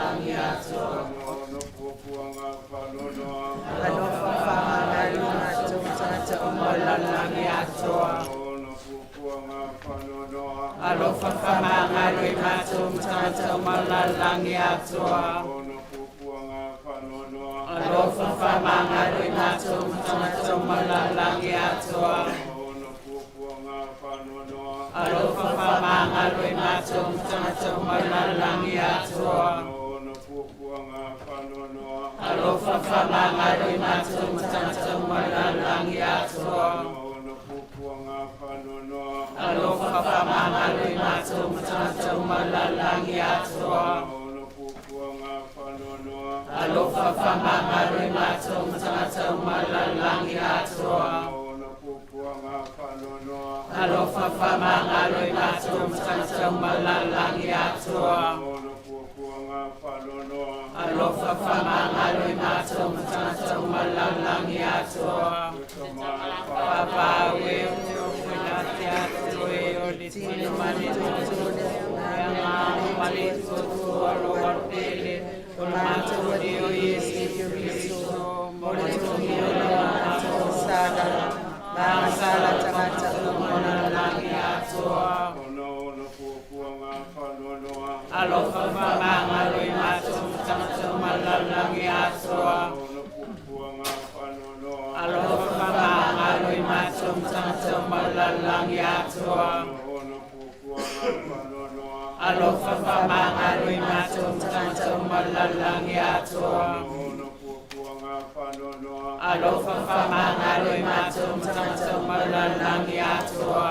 lalolagi atoa. Ona puapuaga faanoanoa. Alofa faamagalo i matou ma tagata uma o le lalolagi atoa. Ona puapuaga faanoanoa. Alofa faamagalo i matou ma tagata uma o le lalolagi atoa. Ona puapuaga faanoanoa. Alofa faamagalo i matou ma tagata uma o le lalolagi atoa. Ona puapuaga faanoanoa. Alofa faamagalo i matou ma tagata uma o le lalolagi atoa. Ona puapuaga faanoanoa. Alofa faamagalo i matou ma tagata uma o le lalolagi atoa. Ona puapuaga faanoanoa. Alofa faamagalo i matou ma tagata uma o le lalolagi atoa. Ona puapuaga faanoanoa. Alofa faamagalo i matou ma tagata uma o le lalolagi atoa. Ona puapuaga faanoanoa. Alofa faamagalo i matou ma tagata uma o le lalolagi atoa. Ona puapuaga faanoanoa. Alofa faamagalo i matou ma tagata uma o le lalolagi atoa. Papa e o te ofo ina te atu e o le tino ma le toto, e anga ma le toto aloa pele, o le matou Alii o Iesu Keriso, mo le togi o le matou sala, ma sala tagata uma o le lalolagi atoa. Ona ona puapuaga faanoanoa. Alofa faamagalo i matou ma tagata uma o le lalolagi atoa. Ona puapuaga faanoanoa. Alofa faamagalo i matou ma tagata uma o le lalolagi atoa. Ona puapuaga faanoanoa. Alofa faamagalo i matou ma tagata uma o le lalolagi atoa. Ona puapuaga faanoanoa. Alofa faamagalo i matou ma tagata uma o le lalolagi atoa.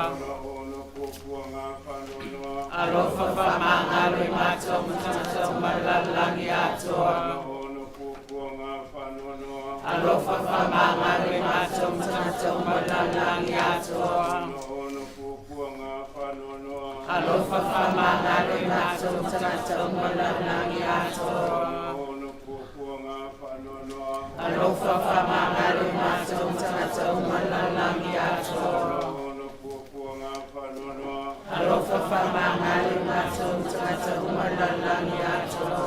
Ona puapuaga faanoanoa. Alofa faamagalo i matou ma tagata uma o le lalolagi atoa. Ona puapuaga faanoanoa. Alofa faamagalo i matou ma tagata uma o le lalolagi atoa. Ona puapuaga faanoanoa. Alofa faamagalo i matou ma tagata uma o le lalolagi atoa. Ona puapuaga faanoanoa. Alofa faamagalo i matou ma tagata uma o le lalolagi atoa. Ona puapuaga faanoanoa. Alofa faamagalo i matou ma tagata uma o le lalolagi atoa.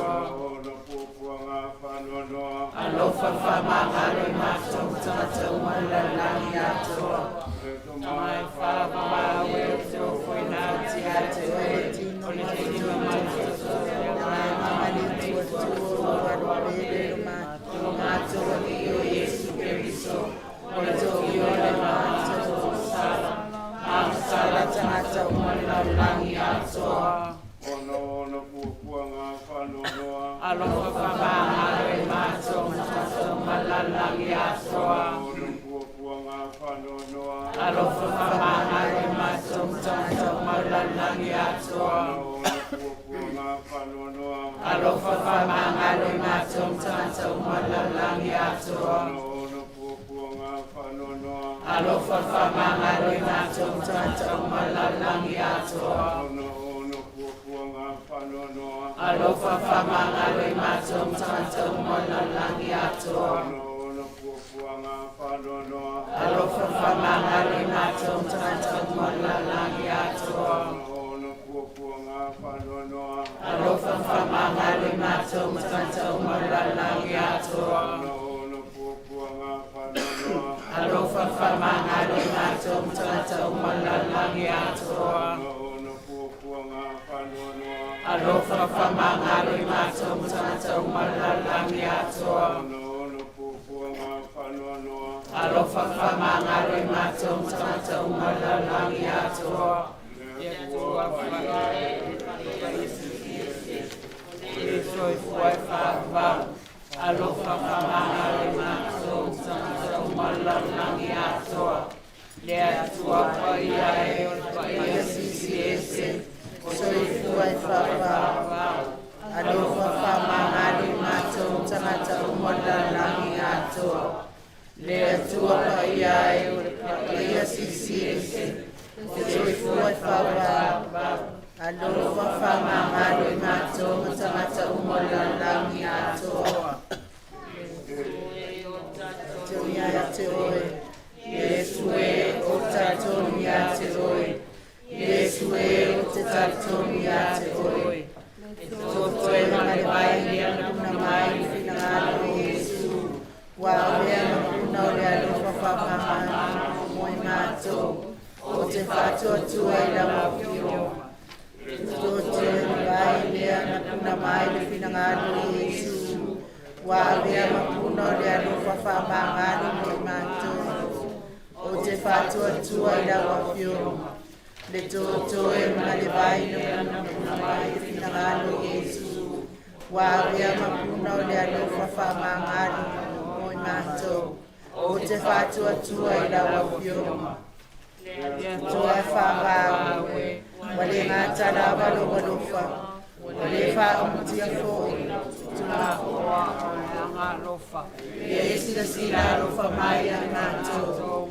Ona puapuaga faanoanoa. Alofa faamagalo i matou ma tagata uma o le lalolagi atoa. Le Mai faavavau e o te ofo ina te ate oe, o le tino ma le toto, e anga ma le tuatua aloa pele o matou Alii o Iesu Keriso, o le togi o le matou sala, ma sala tagata uma o le lalolagi atoa. Ona ona puapuaga faanoanoa. Alofa faamagalo i matou ma tagata uma o le lalolagi atoa. Ona puapuaga faanoanoa. Alofa faamagalo i matou ma tagata uma o le lalolagi atoa. Ona puapuaga faanoanoa. Alofa faamagalo i matou ma tagata uma o le lalolagi atoa. Ona puapuaga faanoanoa. Alofa faamagalo i matou ma tagata uma o le lalolagi atoa. Ona ona puapuaga faanoanoa. Alofa faamagalo i matou ma tagata uma o le lalolagi atoa. Ona ona puapuaga faanoanoa. Alofa faamagalo i matou ma tagata uma o le lalolagi atoa. Ona ona puapuaga faanoanoa. Alofa faamagalo i matou ma tagata uma o le lalolagi atoa. Ona ona puapuaga faanoanoa. Alofa faamagalo i matou ma tagata uma o le lalolagi atoa. Ona ona puapuaga faanoanoa. Alofa faamagalo i matou ma tagata uma o le lalolagi atoa. Ona ona puapuaga faanoanoa. Alofa faamagalo i matou ma tagata uma o le lalolagi atoa. Le Le Atua faavae, le soifua e faavavau. Alofa faamagalo i matou ma tagata uma o le lalolagi atoa. Le Atua paia e o le paia silisiliese, o Soifua e faavavau. Alofa faamagalo i matou ma tagata uma o le lalolagi atoa. Le Atua paia e o le paia silisiliese, o soifua e faavavau. Alofa faamagalo i matou ma tagata uma o le lalolagi atoa. Tatou ia te oe, Iesu e o tatou ia te oe, Iesu e o te tatou ia te oe. Toto e ma le vai Ua avea ma puna o le alofa faamagalo mo i matou. Ou te faatuatua i lau Afioga, le totoe ma le vai na puna mai finagalo o Iesu. Ua avea ma puna o le alofa faamagalo mo i matou. Ou te faatuatua i lau Afioga, le Atua e faavao e, ua le gata lava lou alofa, ua le faaumutia foi Tumafoa o le agalofa. Ia e silasila alofa mai ia i matou,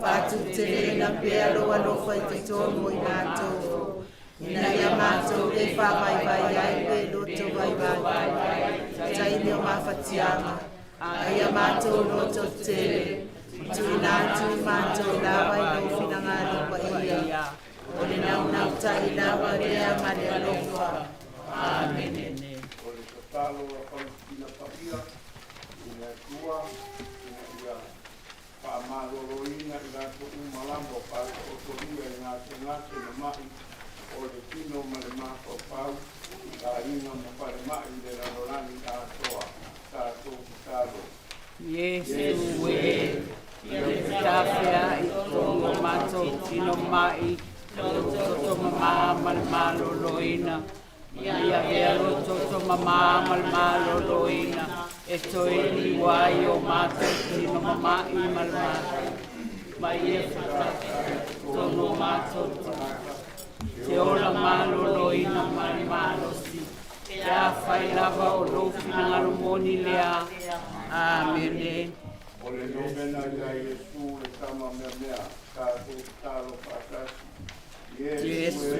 faatuteleina pea lou alofa i totonu o i matou, ina ia matou le faavaivai ai pe loto vaivai i taimi o mafatiaga, a ia matou loto tele, tuuina atu i matou lava i lou finagalo paia, o le naunautai lava lea ma le alofa. Amene. O le tatalo a Palesitina paia i le Atua ina ia faamaloloina i latou uma lava o faataotolia i gasegase ma ma'i o le tino ma le mafaufau i aiga ma falemai i le lalolagi atoa. Tatou tatalo. Iesu e, ia te tafea'i totonu o matou tino ma'i, lou toto mamā ma le maloloina, ina ia avea lou toto mamā ma le maloloina e toe liu ai o matou tino mama'i ma le maloloina, ma ia fetafiai totonu o matou tino, te ola maloloina ma le malosi, pe afai lava o lou finagalo moni lea. Amene. O le novena ia Iesu le Tama meamea, tatou tatalo faatasi. Iesu e,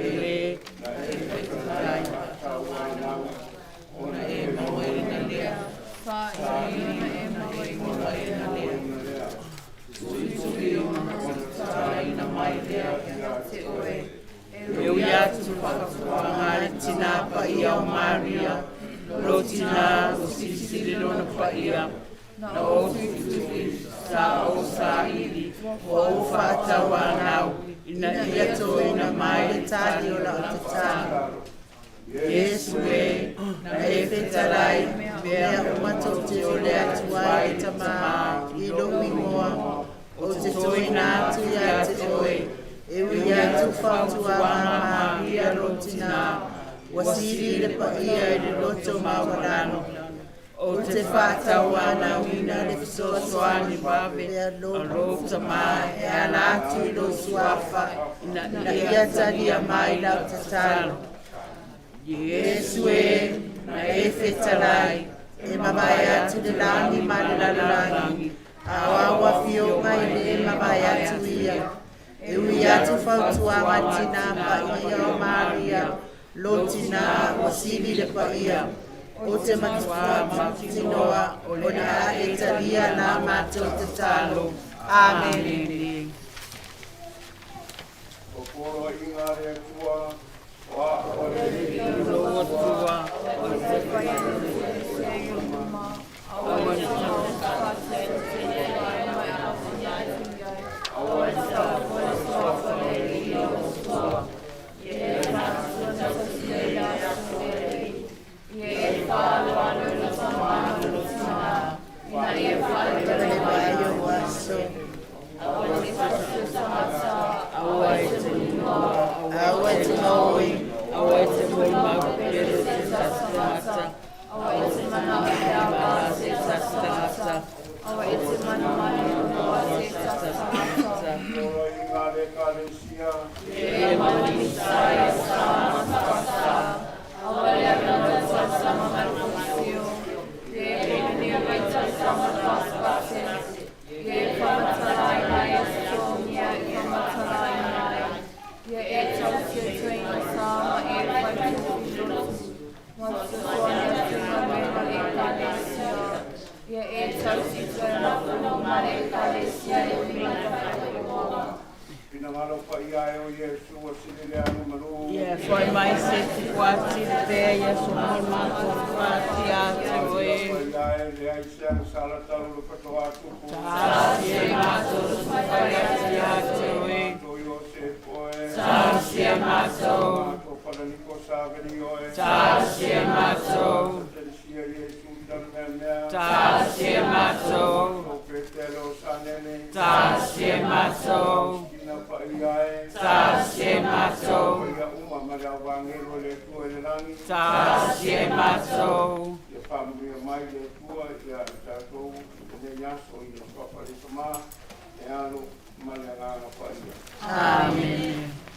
na e fetalai faatauainau, ona e mauaina lea, Mauaina lea, mauaina lea, tatalaina mai lea ia te oe. E ui atu faafofoga a le tinā paia o Maria, lou tinā ua silisili lona paia, na ou tuitui, sa ou saili, ua ou faatauanau, ina ia toina mai le tali o lau tatalo. Iesu e, na e fetalai, mea uma tou te ole atu ai le Tamā i lou igoa, ou te toina atu ia te oe, e ui atu fautuaga a Maria lou tinā, ua sili le paia i le loto maualalo. Ou te faatauanauina le fesoasoani vave Lea a lou Tamā e ala atu i lou suafa, ina ina ia ia talia mai lau tatalo. Iesu e, na e fetalai, E mavae atu le lagi ma le lalolagi, a o au afioga e le mavae atu ia. E ui atu fautuaga a tinā paia o Maria, lou tinā ua sili le paia, o te matua mautinoa o le a e talia la matou tatalo. Amene. Amene. O poloaiga a le Atua, o a o le alii, Lou Atua, aua Le vai o aso, aua e te mua, aua e te maoi, aua e te molimau pele o se tasi tagata, aua e te manao se tasi tagata, aua e te se tasi tagata. Poloaiga a le Ekalesia, Finagalo paia e o Iesu, ua sili le anu malu. Ia foi mai se te kuati le pea ia so mo matou whāti a te oe. Paia e le ai se ana sala talu le fatoa tupu. Talosia i matou tufaleati a te oe. To Iosefu e. Talosia matou. Matou falaniko sa veni oe. Talosia matou. Telesia Iesu talu mea mea. Talosia matou. O Petelo Sanene. Talosia matou. Ina paia e. Talosia matou. Paia uma ma le auvagelo e le Atua i le lagi. Talosia matou. Ia faamanuia mai le Atua ia i tatou i lenei aso i le suafa o le Tama, le Alo ma le Agaga Paia. Amene.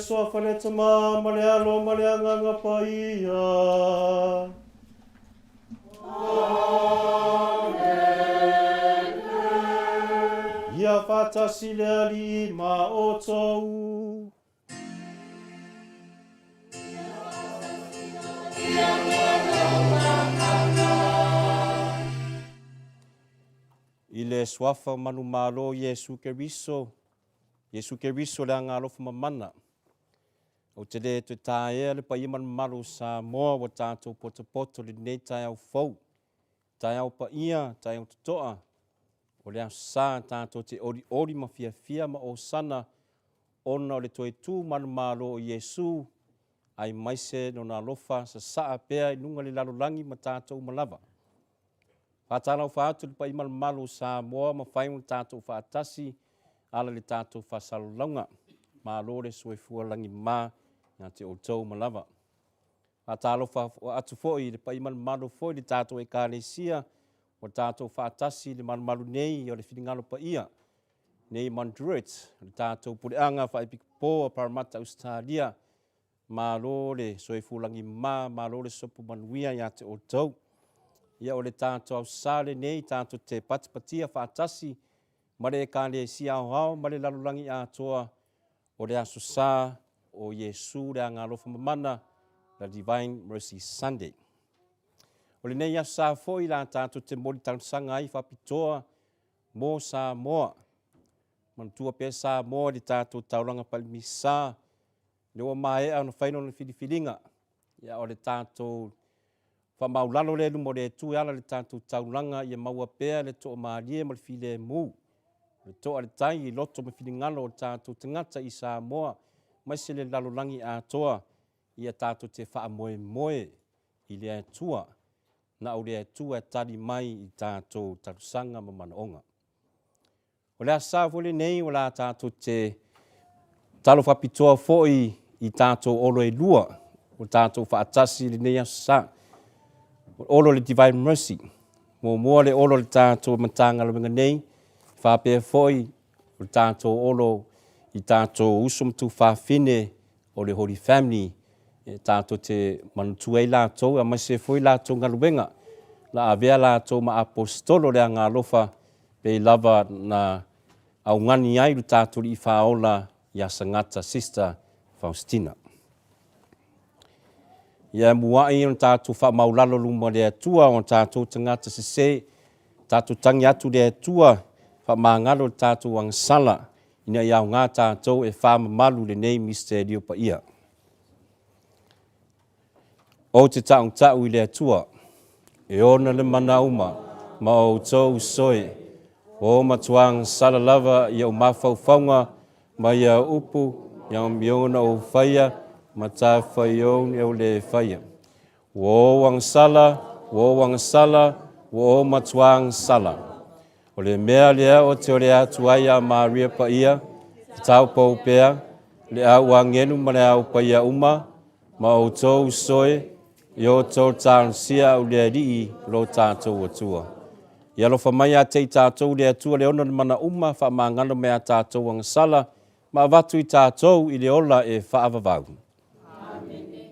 Suafa le Tama ma le Alo ma le Agaga Paia. Ia faatasi le Alii ma outou. I le Suafa o Manumalo o Iesu Keriso, Iesu Keriso le Agaalofa Mamana, ou te le toe taea le paia ma le mamalu o Samoa ua tatou potopoto i lenei taeao fou, taeao paia, taeao totoa, o le Aso Sa tatou te olioli ma fiafia ma osana ona o le toe tu manumalo o Iesu, aemaise Lona alofa sasaa pea i luga o le lalolagi ma tatou uma lava. Faatalofa atu i le paia ma le mamalu o Samoa ma fai ona tatou faatasi ala i le tatou faasalalauga. Malo le soifua lagima ia te outou uma lava. Faatalofa atu foi i le paia ma le mamalu foi i le tatou Ekalesia ua tatou faatasi i le malumalu nei o le finagalo paia nei Madrid, le tatou puleaga faaepikopo a Parramatta Ausetalia. Malo le soifua lagima, malo le sopo manuia ia te outou. Ia o le tatou Aso Sa lenei tatou te patipatia faatasi ma le Ekalesia Aoao ma le lalolagi atoa o le Aso Sa o Iesu le Agaalofa Mamana, the Divine Mercy Sunday. O lenei Aso Sa foi la tatou te moli talosaga ai faapitoa mo Samoa. Manatua pea Samoa i le tatou taulaga palimisa, lea ua maea ona fai lona filifiliga. Ia o le tatou faamaulalo lea i luma o le Atua e ala i le tatou taulaga ia maua pea le toamalie ma le filemu, le toa le tai i loto ma finagalo o tatou tagata i Samoa, aemaise le lalolagi atoa, ia tatou te faamoemoe i le Atua. Na o le Atua e tali mai i tatou talosaga ma manaoga. O le Aso Sa foi lenei o le a tatou te talo faapitoa foi i tatou olo e lua o tatou faatasi i lenei Aso Sa. O olo le Divine Mercy, muamua le olo le tatou Matagaluega nei, faapea foi o le tatou olo i tatou uso ma tuafafine o le Holy Family e tatou te manatua ai latou aemaise foi latou galuega na avea latou ma aposetolo o le Agaalofa pei lava na augani ai lo tatou Alii Faaola ia Sagata Sister Faustina. Ia muai ona tatou faamaulalo luma o le Atua o tatou tagata sese, tatou tagi atu le Atua, faamagalo le tatou agasala, ina ia aoga tatou e faamamalu lenei misitelio paia. Ou te tautau i le Atua, e ona le mana uma ma outou soe, o matua agasala lava i ou mafaufauga ma ia upu, ia amioga na ou faia, ma tafaiou e ou le faia. Ua ou agasala, ua ou agasala, ua ou matua agasala. O le mea lea o te ole atu ai iā Maria Paia, taupou pea, le au agelu ma le au paia uma, ma outou soe, i outou talosia au le Alii lo tatou Atua. Ia alofa mai ia te i tatou le Atua le ona le mana uma, faamagalo mai a tatou agasala, ma avatu i tatou i le ola e faavavau. Amene.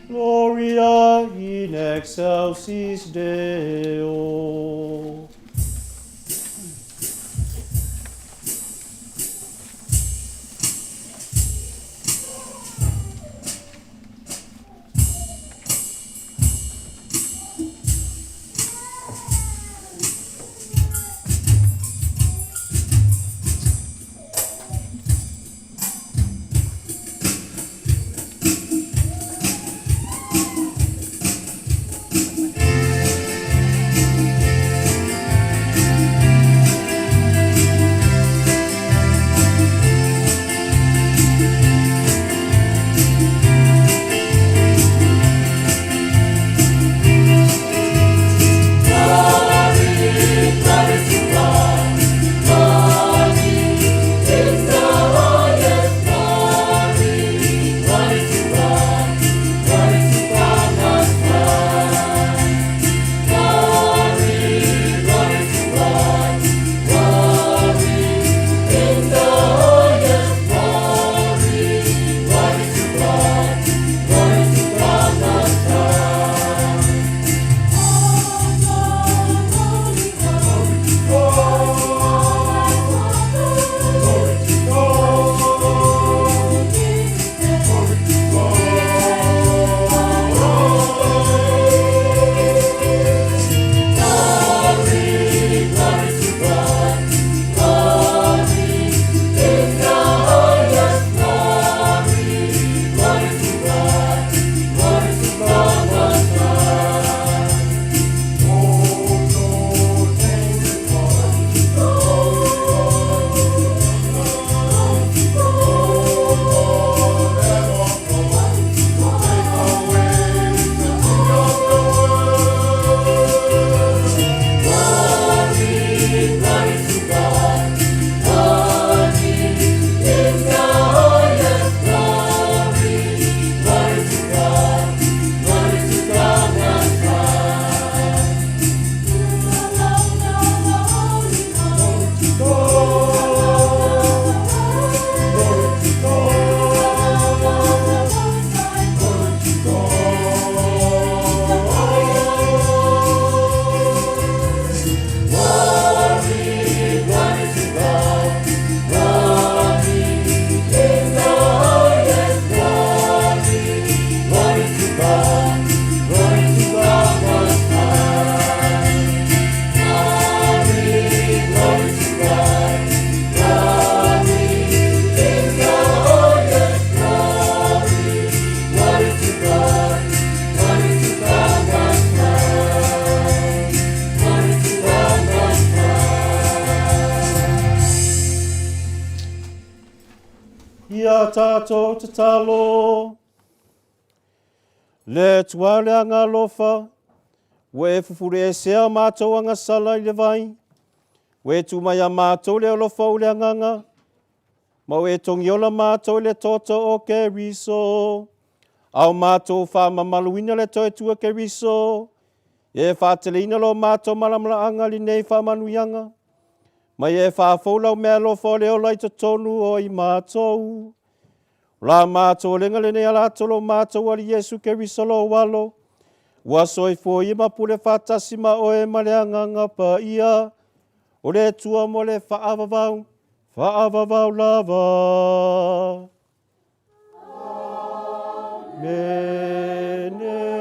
Gloria in excelsis Deo. Ia tātou tatalo. Le Atua le agalofa, ua e fufuleesea matou agasala i le vai, ua e tu mai a matou le alofa o le agaga, ma ua e togiola matou i le toto o Keriso. A o matou faamamaluina le toe tua Keriso, e faateleina lo matou malamalaaga lenei faamanuiaga, mai e faafou lau meaalofa o le ola i totonu o i matou. O la matou alega lenei ala atu o lo matou Alii Iesu Keriso lou Alo, ua soifua ia ma pule faatasi ma oe ma le Agaga Paia, o le Atua mo le faavavau, faavavau lava. Amene.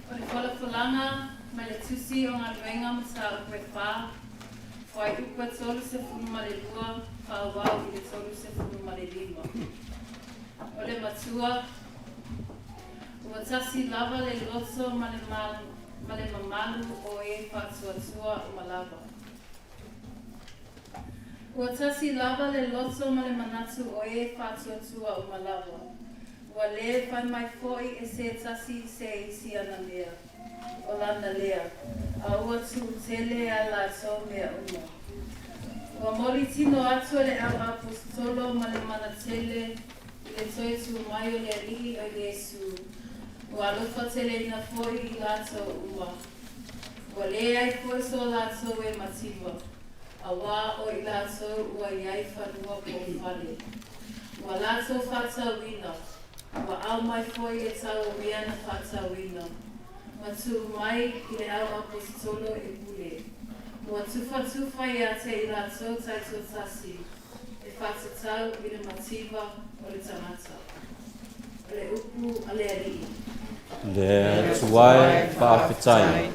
O le Folafolaga mai le Tusi o Galuega Mataupu e Fa, Fuaiupu e 32, faaauau i le 35. O le Matua, ua tasi lava le loto ma le ma le mamalu o e faatuatua uma lava. Ua tasi lava le loto ma le manatu o e faatuatua uma lava. Ua lē fai mai foi e se tasi se isi ana mea, o lana lea, a ua tuʻutele a latou mea uma. Ua moli tino atu e le Au Aposetolo ma le mana tele i le toe tū mai o le Alii o Iesu, ua alofa teleina foi i latou uma. Ua leai foi so latou e mativa, auā o i latou ua i ai fanua po o fale. Ua latou faatauina, ua aumai foi le tau o mea na faatauina, ma tuu mai i le Au Aposetolo e pule. Ua tufatufa ia te i latou taitoatasi e faatatau i le mativa o le tagata. O le upu a le Alii. Le Atua e, faafetai.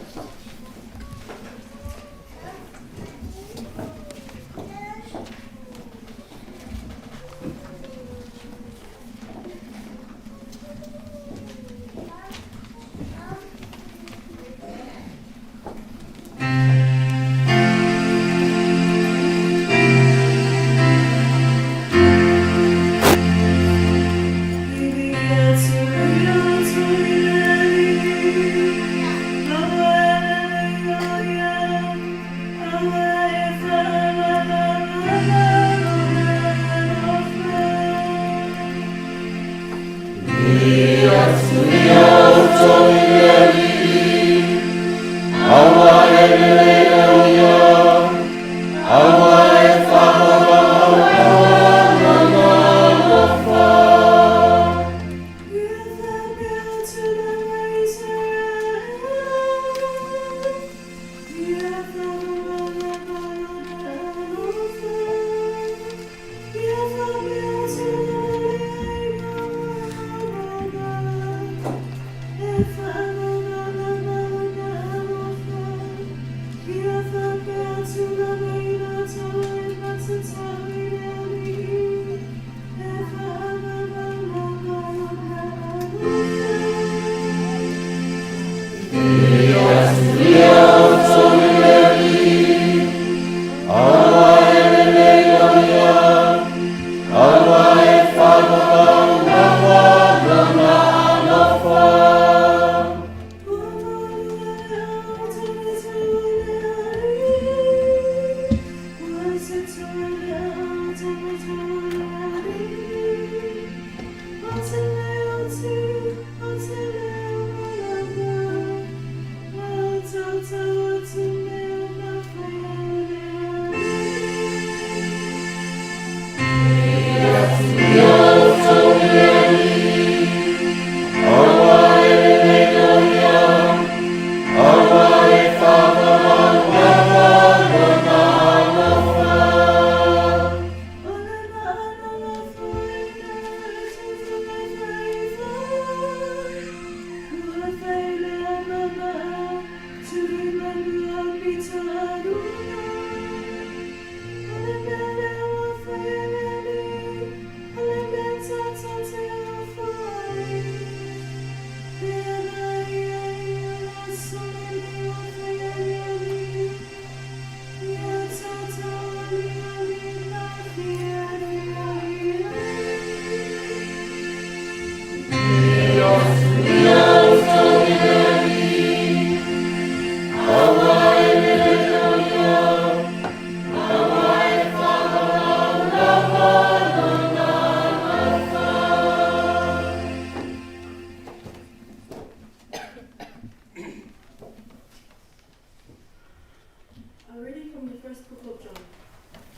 A reading from the first book of John,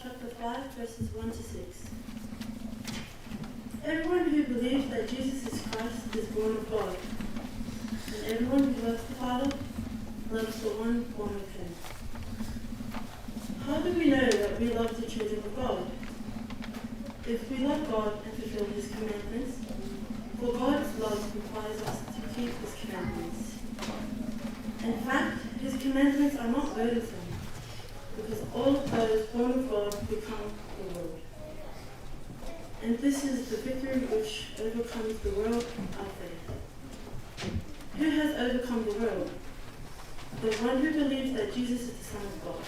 chapter 5, verses 1 to 6. Everyone who believes that Jesus is Christ is born of God, and everyone who loves the Father loves the one born of him. How do we know that we love the children of God? If we love God and fulfill his commandments, for God's love requires us to keep his commandments. In fact, his commandments are not burdensome, because all of those born of God become the world. And this is the victory which overcomes the world, our faith. Who has overcome the world? The one who believes that Jesus is the Son of God.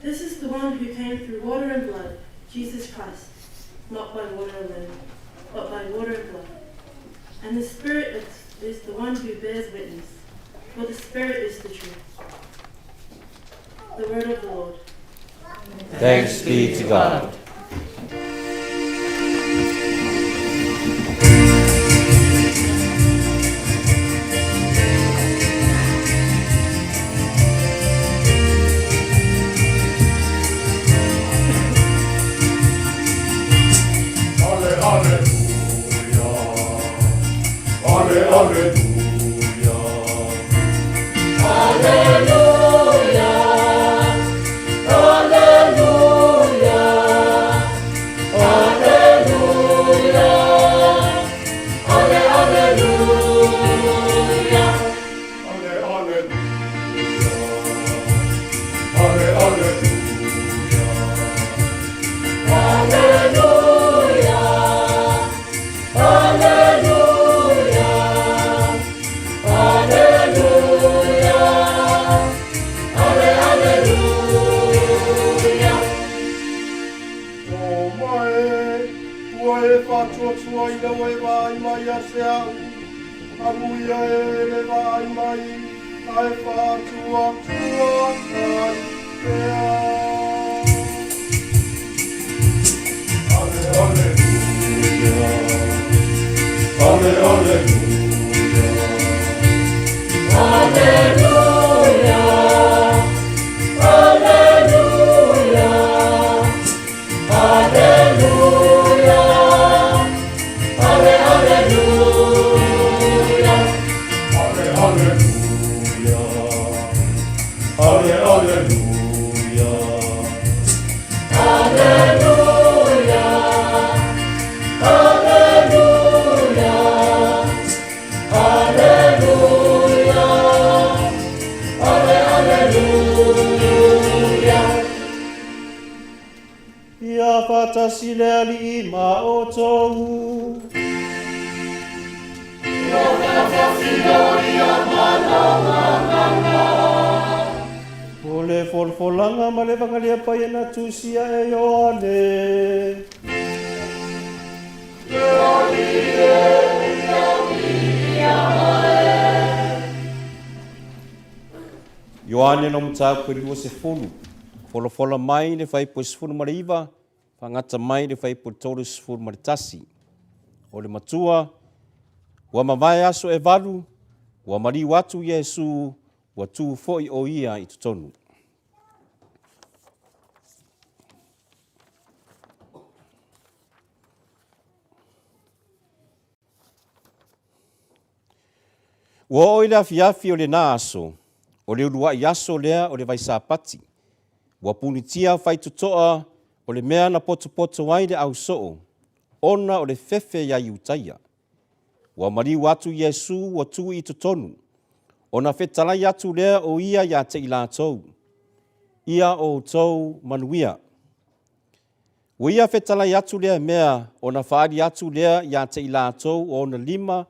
This is the one who came through water and blood, Jesus Christ, not by water alone, but by water and blood. And the Spirit is the one who bears witness, for the Spirit is the truth. The word of the Lord. Thanks be to God. Ale, aleluia. Ale, aleluia. Alleluia, Alleluia, Alleluia, Ale, Alleluia. Ale, aleluia. Ale, aleluia. Alleluia, Alleluia, Alleluia, Ale, Alleluia. O mai, ua e faatuatua ina ua e vaai mai ia te au, amuia e le vaai mai, ae faatuatua ai pea. Ale, aleluia. Ale, aleluia. Alleluia, Alleluia, Alleluia, Ale, Alleluia. Ale, aleluia. Ale, aleluia. Alleluia, Alleluia, faatasi le Alii ma outou. Ia faatasi ia ma lou agaga. O le folafolaga ma le Evagalia Paia na tusia e Ioane. Le Alii e, ia viia oe. Ioane lona mataupu e 20, folafola mai le fuaiupu e 19, faagata mai le fuaiupu e 31. O le matua, ua mavae aso e valu, ua maliu atu Iesu, ua tu foi o ia i totonu. Ua oo i le afiafi o lena aso, o le uluai aso lea o le Vaisapati, ua punitia faitotoa o le mea na potopoto ai le ausoo, ona o le fefe iā Iutaia. Ua maliu atu Iesu ua tu i totonu, ona fetalai atu lea o ia iā te i latou, Ia outou manuia. Ua ia fetalai atu lea mea ona faaali atu lea iā te i latou o ona lima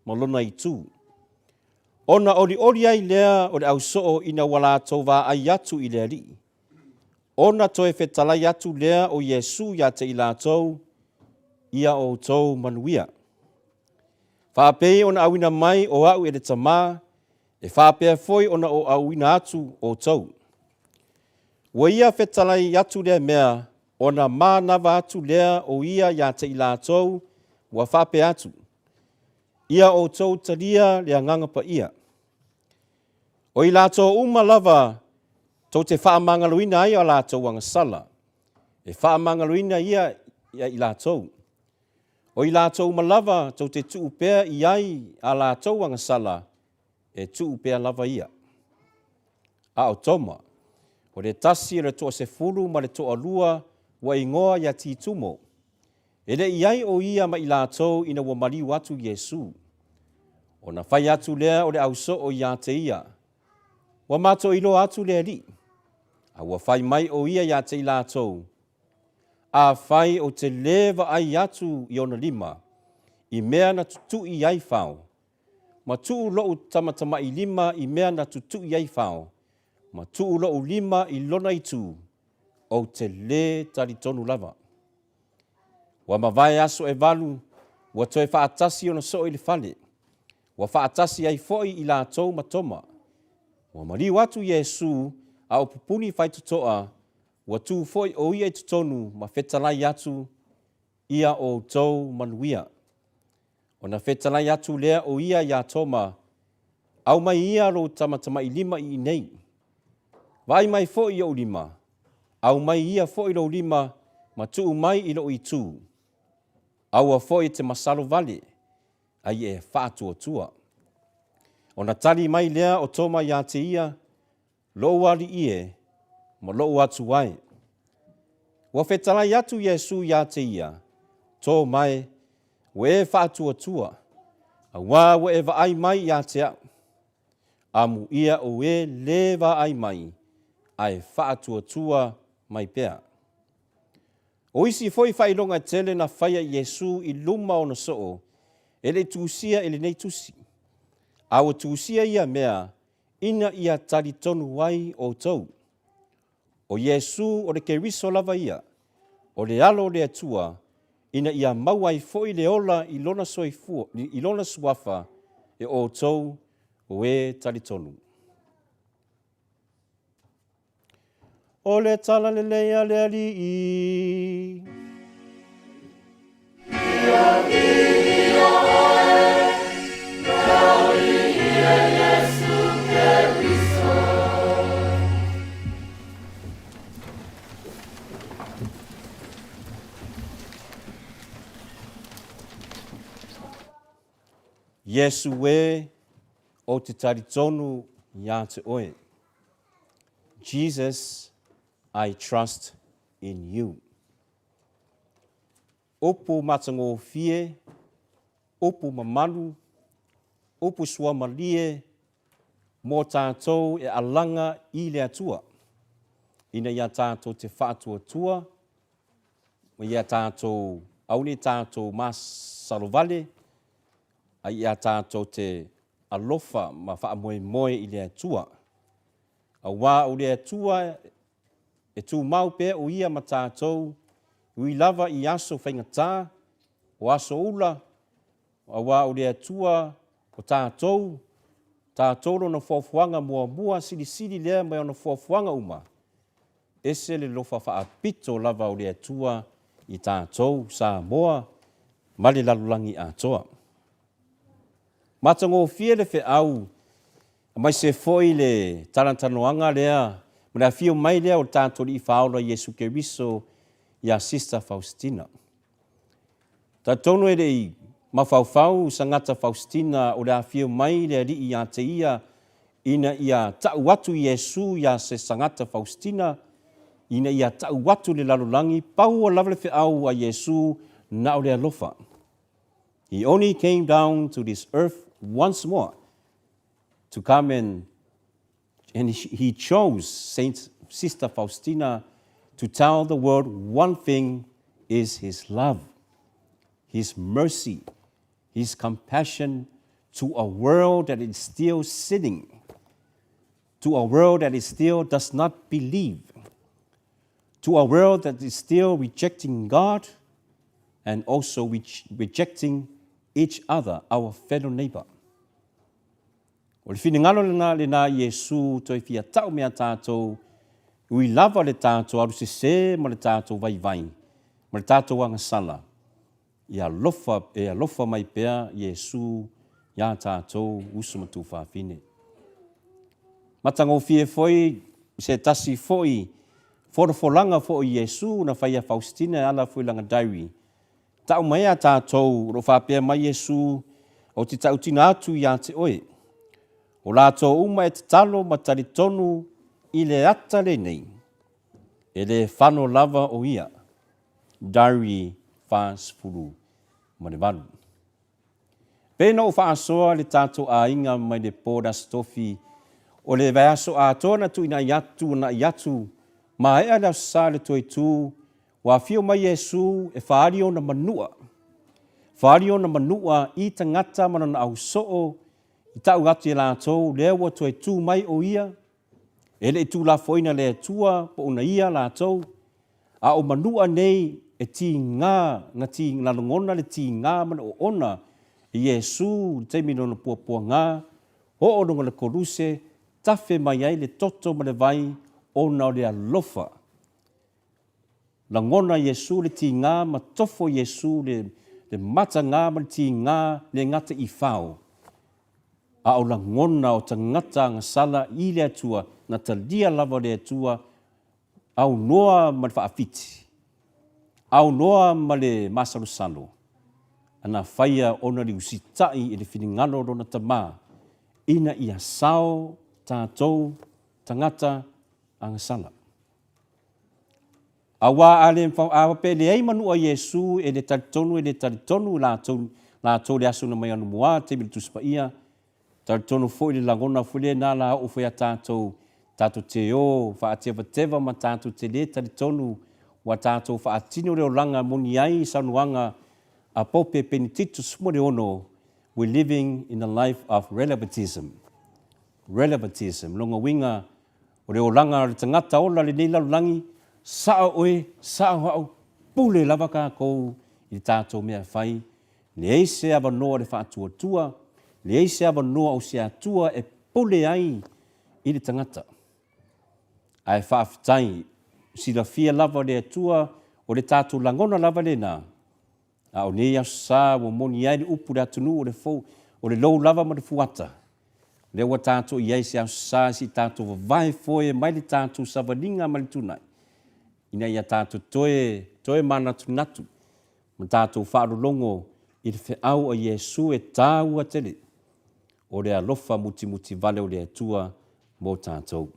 ma lona itu. Ona olioli ai lea o le ausoo ina ua latou vaai atu i le Alii. Ona toe fetalai atu lea o Iesu iā te i latou, Ia outou manuia. Faapei ona auina mai o au e le Tamā, e faapea foi ona ou auina atu outou. Ua ia fetalai atu lea mea, ona manava atu lea o ia iā te i latou ua faapea atu, Ia outou talia le Agaga Paia. O i latou uma lava tou te faamagaloina ai a latou agasala, e faamagaloina ia ia i latou. O i latou uma lava tou te tuu pea i ai a latou agasala, e tuu pea lava ia. A o Toma, o le tasi o le toasefulu ma le toalua ua igoa ia Titumo, e le i ai o ia ma i latou ina ua maliu atu Iesu. Ona fai atu lea o le ausoo iā te ia, Ua matou iloa atu le Alii. A ua fai mai o ia iā te i latou, Afai ou te lē vaai atu i ona lima, i mea na tutuʻi ai fao, ma tuu loʻu tamatamailima i mea na tutuʻi ai fao, ma tuu loʻu lima i lona itu, ou te lē talitonu lava. Ua mavae aso e valu, ua toe faatasi ona soo i le fale. Ua faatasi ai foi i latou ma Toma. Ua maliu atu Iesu, a o pupuni faitotoa, ua tu foi o ia i totonu ma fetalai atu, Ia outou manuia. Ona fetalai atu lea o ia iā Toma, Aumai ia lou tamatamailima i inei. Vaai mai foi i ou lima, aumai ia foi lou lima ma tuu mai i lou itu. Aua foi e te masalo vale, a ia e faatuatua. Ona tali mai lea o Toma iā te ia, Lou alii e, ma lou Atua e. Ua fetalai atu Iesu iā te ia, Tō mai, ua e faatuatua, auā ua e vaai mai iā te au. Amuia o e lē vaai mai, ae faatuatua mai pea. O isi foi faailoga e tele na faia i Iesu i luma ona soo, e le i tusia i lenei tusi. A ua tusia ia mea ina ia talitonu ai outou. O Iesu o le Keriso lava ia, o le Alo o le Atua, ina ia maua ai foi le ola i lona soifua, i lona suafa e outou o e talitonu. O le Tala Lelei a le Alii. Ia viia oe, le Alii e Iesu Keriso. Iesu e, ou te talitonu iā te oe. Jesus, I trust in you. Upu matagofie, upu mamalu, upu suamalie mō tātou e alaga i le Atua, ina ia tātou te faatuatua ma ia tatou, aua ne i tatou masalovale, a ia tatou te alofa ma faamoemoe i le Atua. Aua o le Atua e tumau pea o Ia ma tatou, ui lava i aso faigata, o aso ula, aua o le Atua o tatou, tatou Lona fuafuaga muamua silisili lea mai ona fuafuaga uma, ese le lofa faapito lava o le Atua i tatou, Samoa ma le lalolagi atoa. Matagofie le feau aemaise foi le talatalanoaga lea ma le afio mai lea o le tatou Alii Faaola Iesu Keriso ia Sister Faustina. Talitonu e le i mafaufau Sagata Faustina o le afio mai le Alii ia te ia ina ia tau atu Iesu ia se Sagata Faustina ina ia tau atu le lalolagi, pau lava le feau a Iesu na o le alofa. He only came down to this earth once more to come and and he chose Saint Sister Faustina to tell the world one thing is his love, his mercy, his compassion to a world that is still sinning, to a world that is still does not believe, to a world that is still rejecting God and also rejecting each other, our fellow neighbor. O le finagalo lena lena Iesu toe fia tau mea tatou, ui lava le tatou alu sese ma le tatou vaivai, ma le tatou agasala, ia alofa, e alofa mai pea Iesu iā tatou uso ma tuafafine. Matagofie foi se tasi foi folafolaga foi Iesu na fai ia Faustina e ala foi lana diary. Tau mai a tatou o lo o faapea mai Iesu, Ou te tautino atu iā te oe, o latou uma e tatalo ma talitonu i le ata lenei, e le fano lava o ia. Diary 48. Pei na ou faasoa le tatou aiga mai le po le Aso Tofi o le vaiaso atoa na tuuina atu tuanai atu, maea le Aso Sa le toe tu, ua afio mai Iesu e faaali ona manua, faaali ona manua i tagata ma lona ausoo i tau atu i latou lea ua toe tu mai o ia, e le i tuulafoaina le Atua po o na ia latou, A o manua nei e tigā na ti, na lagona le tigā ma le oona i Iesu i le taimi lona puapuagā, oo luga le koluse, tafe mai ai le toto ma le vai ona o le alofa. Lagona Iesu le tigā ma tofo Iesu le, le matagā ma le tigā le gata i fao, a o lagona o tagata agasala i le Atua, na talia lava le Atua Aunoa ma le faafiti, aunoa ma le masalosalo, ana faia ona le usitai i le finagalo o lona Tama, ina ia sao tatou tagata agasala. Aua a le a pe leai manua Iesu e le talitonu e le talitonu latou latou le aso na mai anumua taimi le Tusi Paia, Talitonu foi le lagona foi lena la oo foi a tatou, tatou te o faatevateva ma tatou te le talitonu ua tatou faatino le olaga moni ai i saunoaga a Pope Penetito 16, We living in a life of relativism. Relativism, lona uiga o le olaga o le tagata ola lenei lalolagi, sao oe, sao au, pule lava tatou i le tatou mea e fai, Leai se avanoa o le faatuatua, leai se avanoa o se Atua e pule ai i le tagata. Ae faafetai, silafia lava le Atua o le tatou lagona lava lena, a o nei Aso Sa ua moni ai le upu i le atunuu o le fou, o le lou lava ma le fuata. Lea ua tatou i ai se Aso Sa se i tatou vavae foe mai le tatou savaliga ma le tunai, ina ia tatou toe, toe manatunatu ma tatou faalologo i le feau a Iesu e taua tele, o le alofa mutimuti vale o le Atua mo tatou.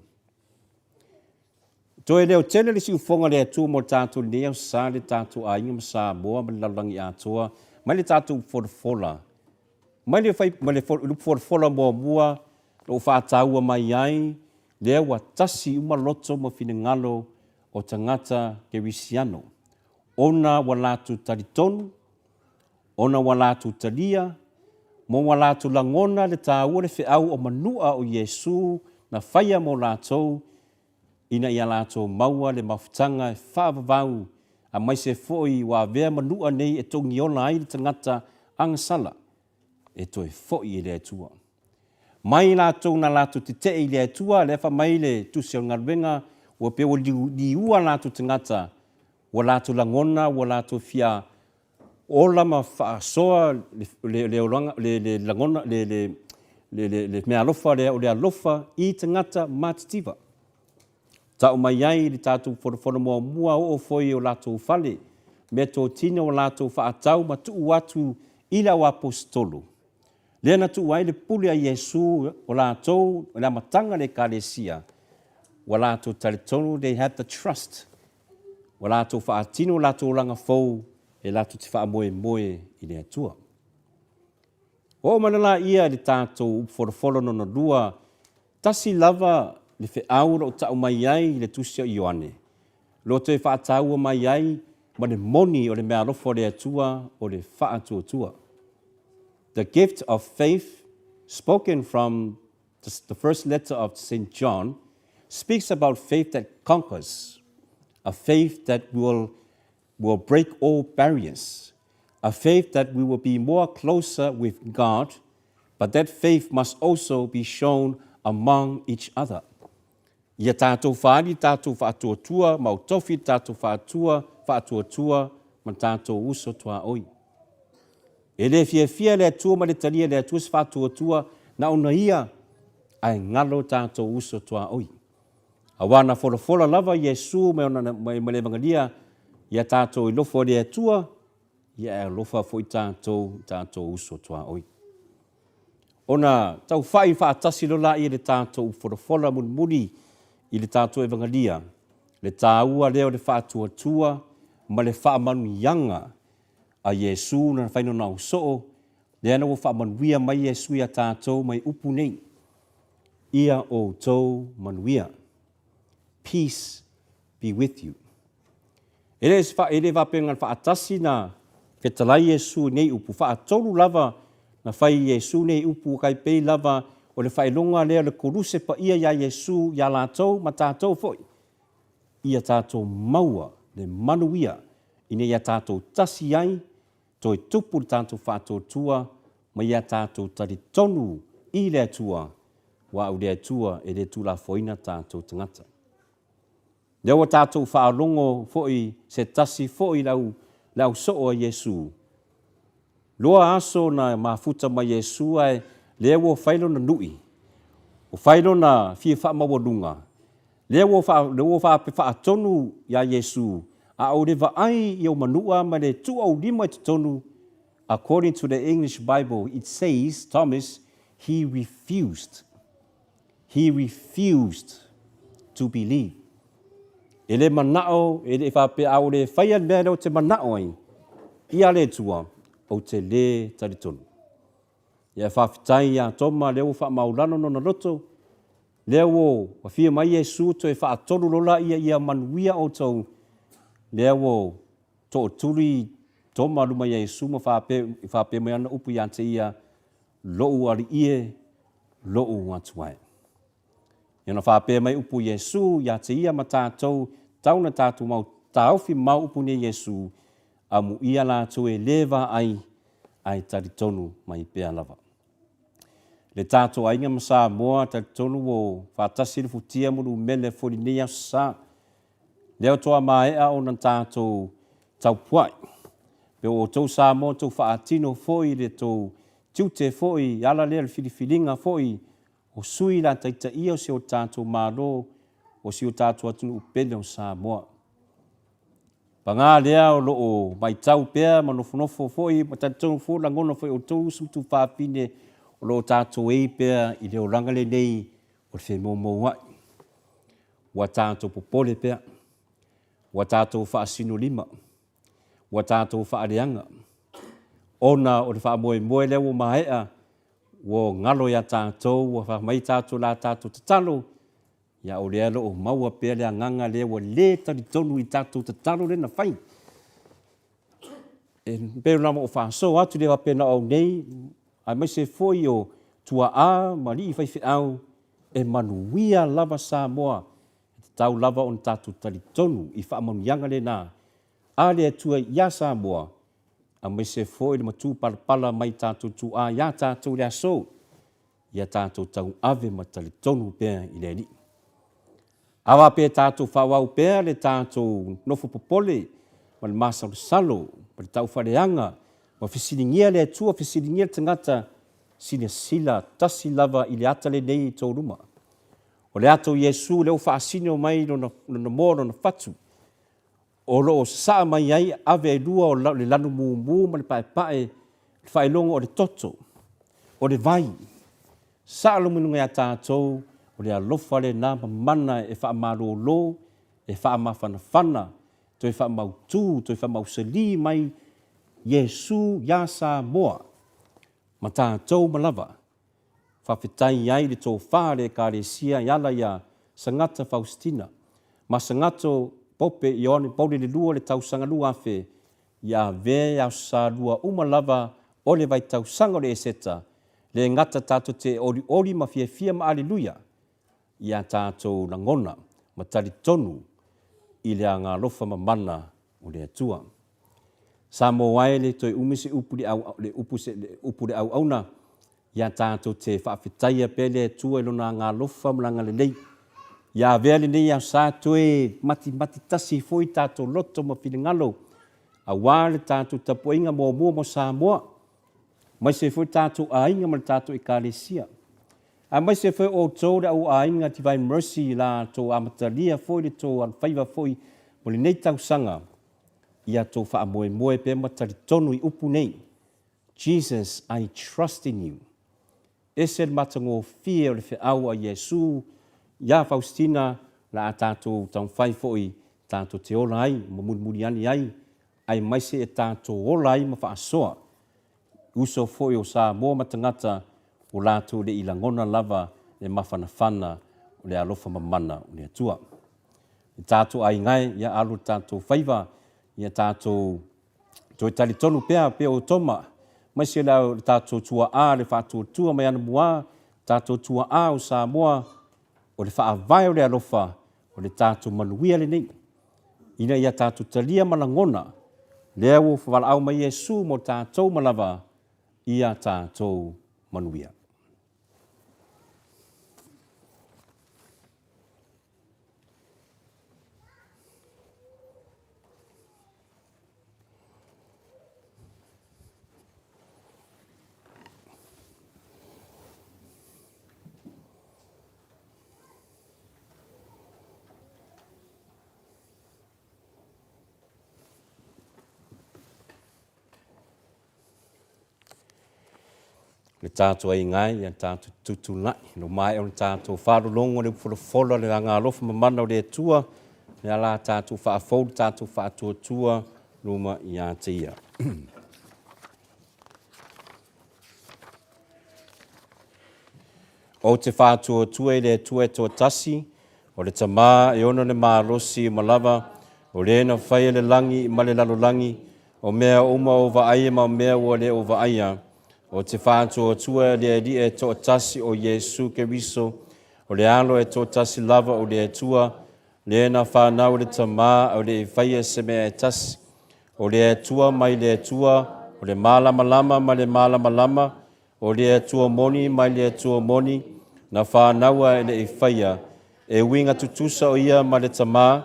Toe leo tele le siufofoga o le Atua mo tatou i lenei Aso Sa, le tatou aiga ma Samoa ma le lalolagi atoa, mai le tatou folafola, mai le fai, mai le folafola muamua na ou faataua mai ai, lea ua tasi uma loto ma finagalo o tagata kerisiano. ona ua latou talitonu, ona ua latou talia, ma ua latou lagona le taua le feau o manua o Iesu na faia mo latou, ina ia latou maua le mafutaga e faavavau aemaise foi ua avea manua nei e togiola ai le tagata agasala e toe foi i le Atua. Mai latou na latou tetee i le Atua, lea fai mai le Tusi o le Galuega, ua pei ua liua latou tagata, ua latou lagona, ua latou fia ola ma faasoa le, le, olaga, le, le lagona, le, le, le, le, le meaalofa lea o le alofa i tagata matitiva. Tau mai ai le tatou fonofono muamua oo foi i o latou fale, meatotino o latou faatau ma tuu atu i le auaposeitolo. Lea na tuu ai le pule a Iesu o latou i le amataga le Ekalesia, ua latou talitonu, they had the trust, ua latou faatino o latou olaga fou e latou te faamoemoe i le Atua. Oo mai loa laia i le tatou upu folafolo lona lua, tasi lava le feau o lo o tau mai ai i le tusi a Ioane, o lo o toe faataua mai ai ma le moni o le meaalofa o le Atua o le faatuatua. The gift of faith spoken from the first letter of St. John speaks about faith that conquers, a faith that will, will break all barriers, a faith that we will be more closer with God, but that faith must also be shown among each other. Ia tātou whaari, tātou whaatuatua, mau tofi, tātou whaatua, whaatuatua, ma tātou uso toa oi. E le fiafia le Atua ma le talia le Atua se faatuatua na ona ia, ae galo tātou uso tuaoi. Auā na folafola lava Iesu mai ona mai ma le Evangelia ia tātou i lofo le Atua, ia e alofa foi tātou i tātou uso tuaoi. Ona tauwhai faatasi loa laia le tātou folafola mulimuli i le tātou Evangelia, le tāua lea o le faatuatua ma le faamanuiaga a Iesu na whai nona au soo, lea na ua faamanuia mai Iesu iā tātou mai upu nei, Ia outou manuia. Peace be with you. E le, e le faapea na faatasi na fetalai Iesu i nei upu, faatolu lava na fai Iesu nei upu kai pei lava o le faailoga lea o le koluse paia iā Iesu iā latou ma tātou foi. Ia tātou maua le manuia ina ia tātou tasi ai, toe tupu le tātou faatuatua ma ia tātou talitonu i le Atua, aua o le Atua e le tulafoina tātou tagata. Lea ua tātou faalogo foi se tasi foi le au, le au soo a Iesu. Loa aso na mafuta mai Iesu ae lea ua fai lona nui, ua fai lona fia faamaualuga, Lea ua faa, lea ua faape faatonu iā Iesu, a o le vaai i ou manua ma le tuuaulima i totonu, according to the English Bible, it says, Thomas, he refused. He refused to believe. E le manao, e le faapea, a o le faia le mea lea ou te manao ai, ia le Atua, ou te lē talitonu. Ia faafetai iā Toma, lea ua faamaulalo lona loto, Lea ua afio mai Iesu toe faatolu lola ia ia manuia outou, lea ua tootuli Toma luma ia Iesu ma faapea mai ana upu ia te ia, Loʻu alii e, loʻu Atua e. Ia ona faapea mai upu Iesu ia te ia ma tatou, tau na tatou mau taofi mau upu nei Iesu, amuia latou e le vaai, ae talitonu mai pea lava. Le tatou aiga ma Samoa, talitonu ua faatasi le futia ma lumele foi lenei aso sa. Lea toa maea ona tatou taupuai. Pe o outou Samoa tou faatino foi le tou tiute foi ala lea le filifiliga foi o sui la taitaia o si o tatou Malo o si o tatou atunuu pele o Samoa. Paga lea o lo o matau pea ma nofonofo foi ma talitonu foi lagona foi outou uso ma tuafafine o lo o tatou ei pea i le olaga lenei o le femoumouai. Ua tatou popole pea, ua tatou faasinolima, ua tatou faaleaga, ona o le faamoemoe lea ua maea, ua galo ia tatou, ua fai mai tatou la tatou tatalo, Ia o lea o lo o maua pea le agaga lea ua le talitonu i tatou tatalo lea na fai. E pei ona ou faasoa atu le faapea na o au nei, aemaise foi o tuaa ma alii faifeau, e manuia lava Samoa. E tatau lava ona tatou talitonu i faamanuiaga lena a le Atua ia Samoa, aemaise foi le matupalapala mai tatou tuaa ia tatou i le aso, ia tatou tauave ma talitonu pea i le Alii. A faapea e tatou faaauau pea le tatou nofo popole ma le masalosalo ma le taufaaleaga ma fesiligia le Atua, fesiligia le tagata, silasila tasi lava i le ata lenei i tou luma. O le ata o Iesu lea ua faasino mai lona, lona moa, lona fatu, o lo o sasaa mai ai ave e lua o le lanu mumu ma le paepae, le faailoga o le toto, o le vai. Sasaa luga ia tatou, o le alofa lena mamana e faamalolo, e faamafanafana, toe faamautu, toe faamausali mai Iesu ia Samoa ma tatou ma lava. Faafetai ai le tofa a le Ekalesia e ala ia Sagata Faustina ma Sagato Pope Ioane Pauli le Lua i le tausaga 2000 ia avea e aso Salua uma lava o le vaitausaga o le Eseta, le gata tatou te olioli ma fiafia ma aleluia i a tatou lagona ma talitonu i le agaalofa mamana o le Atua. Samoa e le toe umi se upu i le upu se upu i le auauna, ia tatou te faafetaia pea le Atua i Lona agaalofa ma Lana lelei. Ia avea lenei aso sa toe matimati tasi foi tatou loto ma finagalo aua le tatou tapuaiga muamua mo Samoa, aemaise foi tatou aiga ma le tatou Ekalesia. Aemaise foi outou le au aiga Divine Mercy i la tou amatalia foi le tou alofaiva foi mo lenei tausaga, ia tou faamoemoe pea ma talitonu i upu nei, Jesus I trust in you. Ese le matagofie o le feau a Iesu ia Faustina la a tatou taumafai foi tatou te ola ai ma mulimuli ane ai, aemaise e tatou ola ai ma faasoa uso foi o Samoa ma tagata o latou le i lagona lava le mafanafana o le alofa mamana o le Atua. Le tatou aiga e, ia alu le tatou faiva, ia tatou toe talitonu pea pea o Toma, maise le tatou tuaa le faatuatua mai anamua, tatou tuaa o Samoa, o le faavae o le alofa, o le tatou manuia lenei. Ina ia tatou talia ma lagona, lea ua valaau mai Iesu mo tatou ma lava ia tatou manuia. Le tatou aiga e, ia tatou tutulai, no maea ona tatou faalologo le upu folafola le agaalofa mamana o le Atua, le ala tatou faafou le tatou faatuatua luma ia te ia. Ou te faatuatua i le Atua e toatasi, o le Tama e ona le malosi uma lava, o le na faia le lagi ma le lalolagi, o mea uma o vaaia ma mea ua le o vaaia. Ou te faatuatua i le Alii e toatasi o Iesu Keriso, o le Alo e toatasi lava o le Atua, le na fanau i le Tama, o le i faia se mea e tasi, o le Atua mai le Atua, o le malamalama ma le malamalama, O le Atua moni mai le Atua moni, na fanaua e le i faia, e uiga tutusa o ia ma le Tama,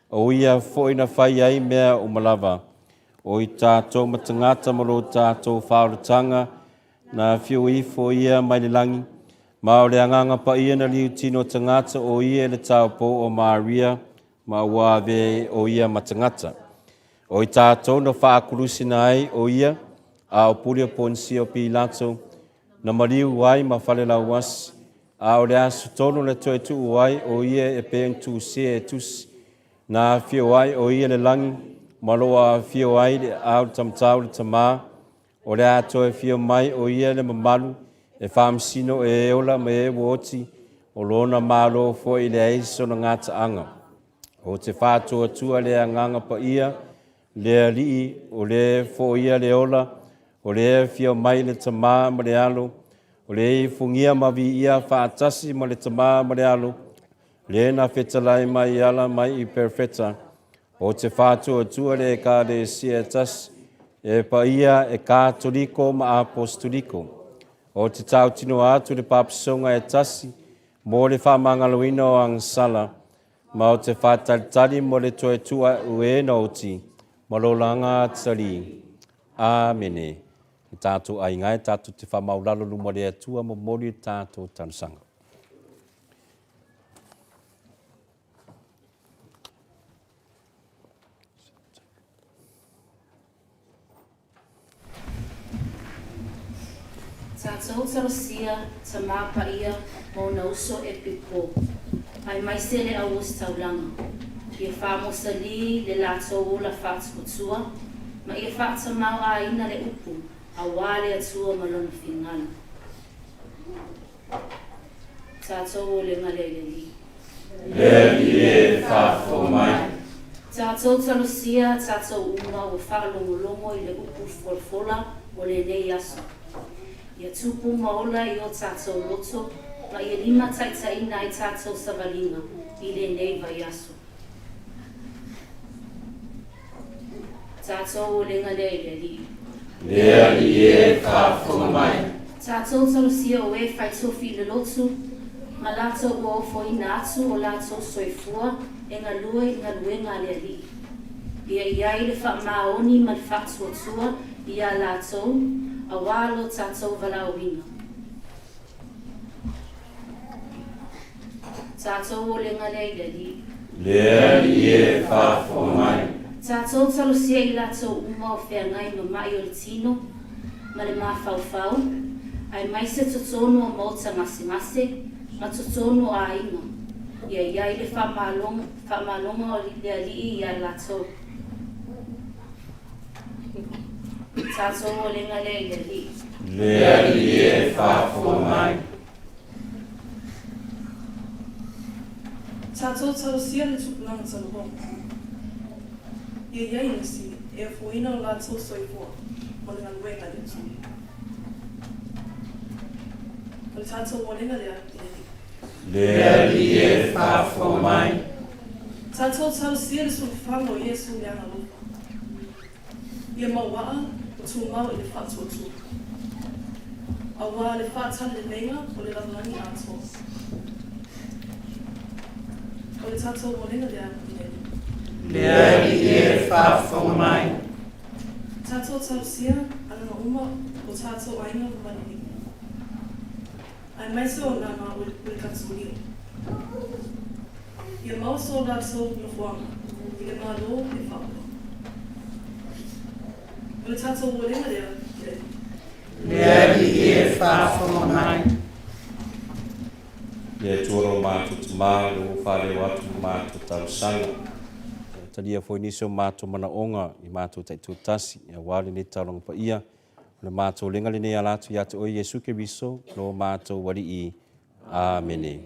o ia foi na fai ai mea uma lava. O i tatou ma tagata ma lo tatou faaolataga, na afio ifo ia mai le lagi, ma o le Agaga Paia na liutino tagata o ia i le taupou o Maria, ma ua ave o ia ma tagata. O i tatou na faakulusina ai o ia, a o pule o Ponisio Pilato, na maliu ai ma falelauasi, a o le aso tonu na toe tuu ai o ia e pei ona tusia e tusi, na afio ai o ia le lagi, ma lo afio ai le aao le tamatau le Tama, o le a toe afio mai o ia le mamalu e faamasino e e ola ma e ua oti, o lona Malo foi e leai sona gataaga. O te faatuatua le Agaga Paia, Le Alii, o le e foia le ola, o le e afio mai le Tamā ma le Alo, o le e ifugia ma viia faatasi ma le Tamā ma le Alo, le na fetalai mai ala mai i Perefeta, o te faatuatua le Ekalesia e tasi, e paia e Katoliko ma Apositoliko. O te tautino atu le papisoga e tasi mo le faamagaloina o agasala, ma o te faatalitali mo le toe tuuaʻe na oti ma lo laga atalii. Amene. Le tatou aiga e tatou te faamaulalo luma o le Atua momoli le tatou talosaga. Tatou talosia Tamā Paia ma ona uso e Pipo, aemaise le au ositaulaga, ia faamosalī le latou ola faatuatua ma ia faatamaoaiina le upu auā le Atua ma Lona finagalo. Tatou olega lea i le Alii. Le Alii e faafofoga mai. Tatou talosia tatou uma ua faalogologo i le upu folafola o lenei aso. Ia tupu ma ola i o tatou loto ma ia limataitaiina ai tatou savaliga i lenei vaiaso. Tatou olega lea i le Alii. Le Alii e faafofoga mai. Tatou talosia o e fai tofi i le lotu, ma latou ua ofoina atu o latou soifua e galue i galuega a le Alii. Ia i ai le faamaoni ma le faatuatua iā latou, auā lo tatou valaauina. Tatou olega lea i le Alii. Le Alii e faafofoga mai. Tatou talosia i latou uma o feagai ma ma'i o le tino ma le mafaufau, aemaise totonu o maota gasegase ma totonu o aiga, ia i ai le faamaloga o le Alii iā latou. Tatou olega lea i le Alii. Le Alii e faafofoga mai. Tatou talosia le tupulaga talavou. Ia i ai nisi e ofoina o latou soifua ma le galuega a le Atua. O le tatou olega lea i le Alii. Le Alii e faafofoga mai. Tatou talosia le sulufaga o Iesu le agalofa. Ia mauaa o tumau i le faatuatua. Auā le faataleleiga o le lalolagi atoa. O le tatou olega lea i le Alii. Le Alii e faafofoga mai. Tatou talosia agaga uma o tatou aiga ma maliliu. Aemaise o agaga o le Katoliko. Ia maua so latou nofoaga i le Malo e faaola. O le tatou olega lea i le Alii. Le Alii e faafofoga mai. Le Atua lo matou Tamā, o lea ua faaleo atu le matou talosaga. Ia talia foi nisi o matou manaoga i matou taitoatasi, aua lenei taulaga paia. O le matou lega lenei e ala atu ia te oe Iesu Keriso, lo matou Alii. Amene.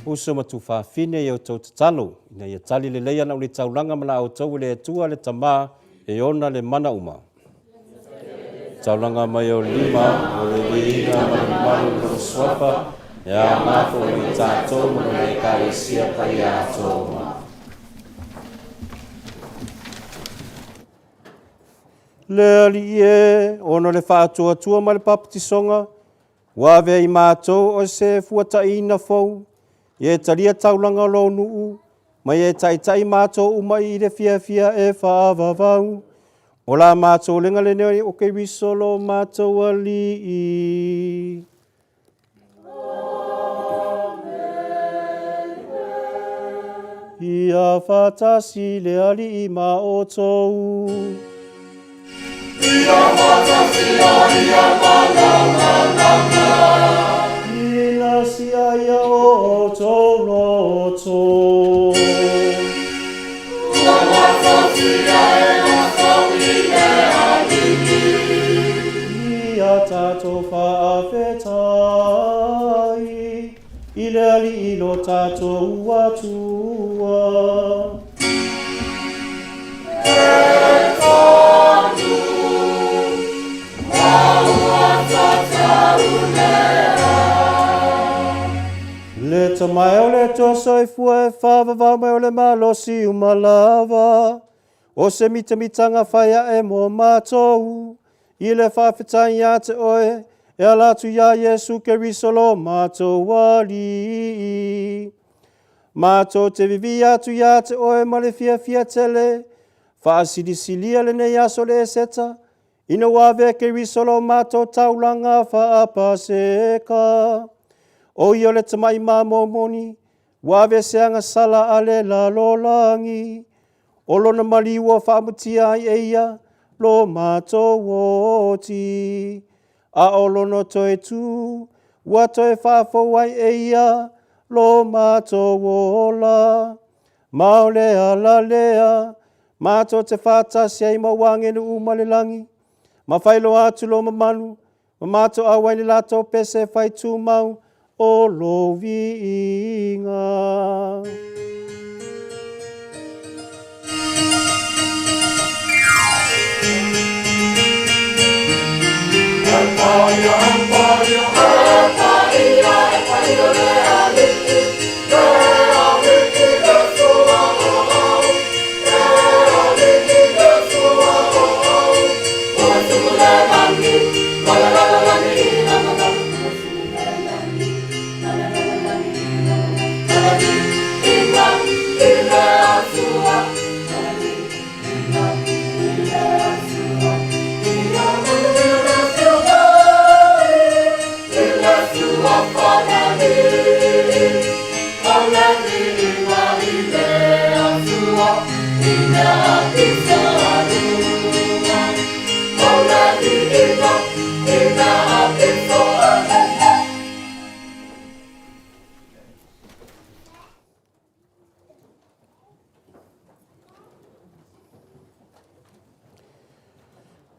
Uso ma tuafafine i a outou tatalo, ina ia tali lelei ana uli taulaga ma la outou e le Atua le Tama e ona le mana uma. Taulaga mai o lima o le viiga ma le mamalu o lona Suafa, e aoga foi mo i tatou ma lona Ekalesia paia atoa uma. Le Alii e, ona o le faatuatua ma le papatisoga, Ua avea i matou o se fuataina fou, ia e talia taulaga o lou nuu, ma ia e taitai matou uma i le fiafia e faavavau. O la matou lega lenei o Keriso lo matou Alii. Ia faatasi le Alii ma outou. Ia faatasi ai ia ma lou agaga. Ina sia ia o outou loto. Ua faatasi e matou i le Alii. Ia tatou faafetai i le Alii lo tatou Atua. Le tamae o le Atua soifua e whāvavau mai o le malosi uma lava, o se mitamitanga whai ae mō mātou, i le whawhetai ia te oe, e ala atu iā Iesu Keriso lo mātou Alii. Mātou te vivī atu iā te oe ma le fiafia tele, whaasilisilia lenei aso le Eseta, ina ua avea Keriso lo mātou taulaga whaapaseka. O ia o le tamaʻi mamomoni, ua ave se agasala a le lalolagi, o lona maliu ua faamutia ai e ia lo matou oti. A o lona toe tū, ua toe faafou ai e ia lo matou ola. Ma o le ala lea, matou te faatasi ai ma ua agelu uma le lagi, ma faailoa atu lo mamalu, ma matou auai le latou pese fai tumau o lou viiga.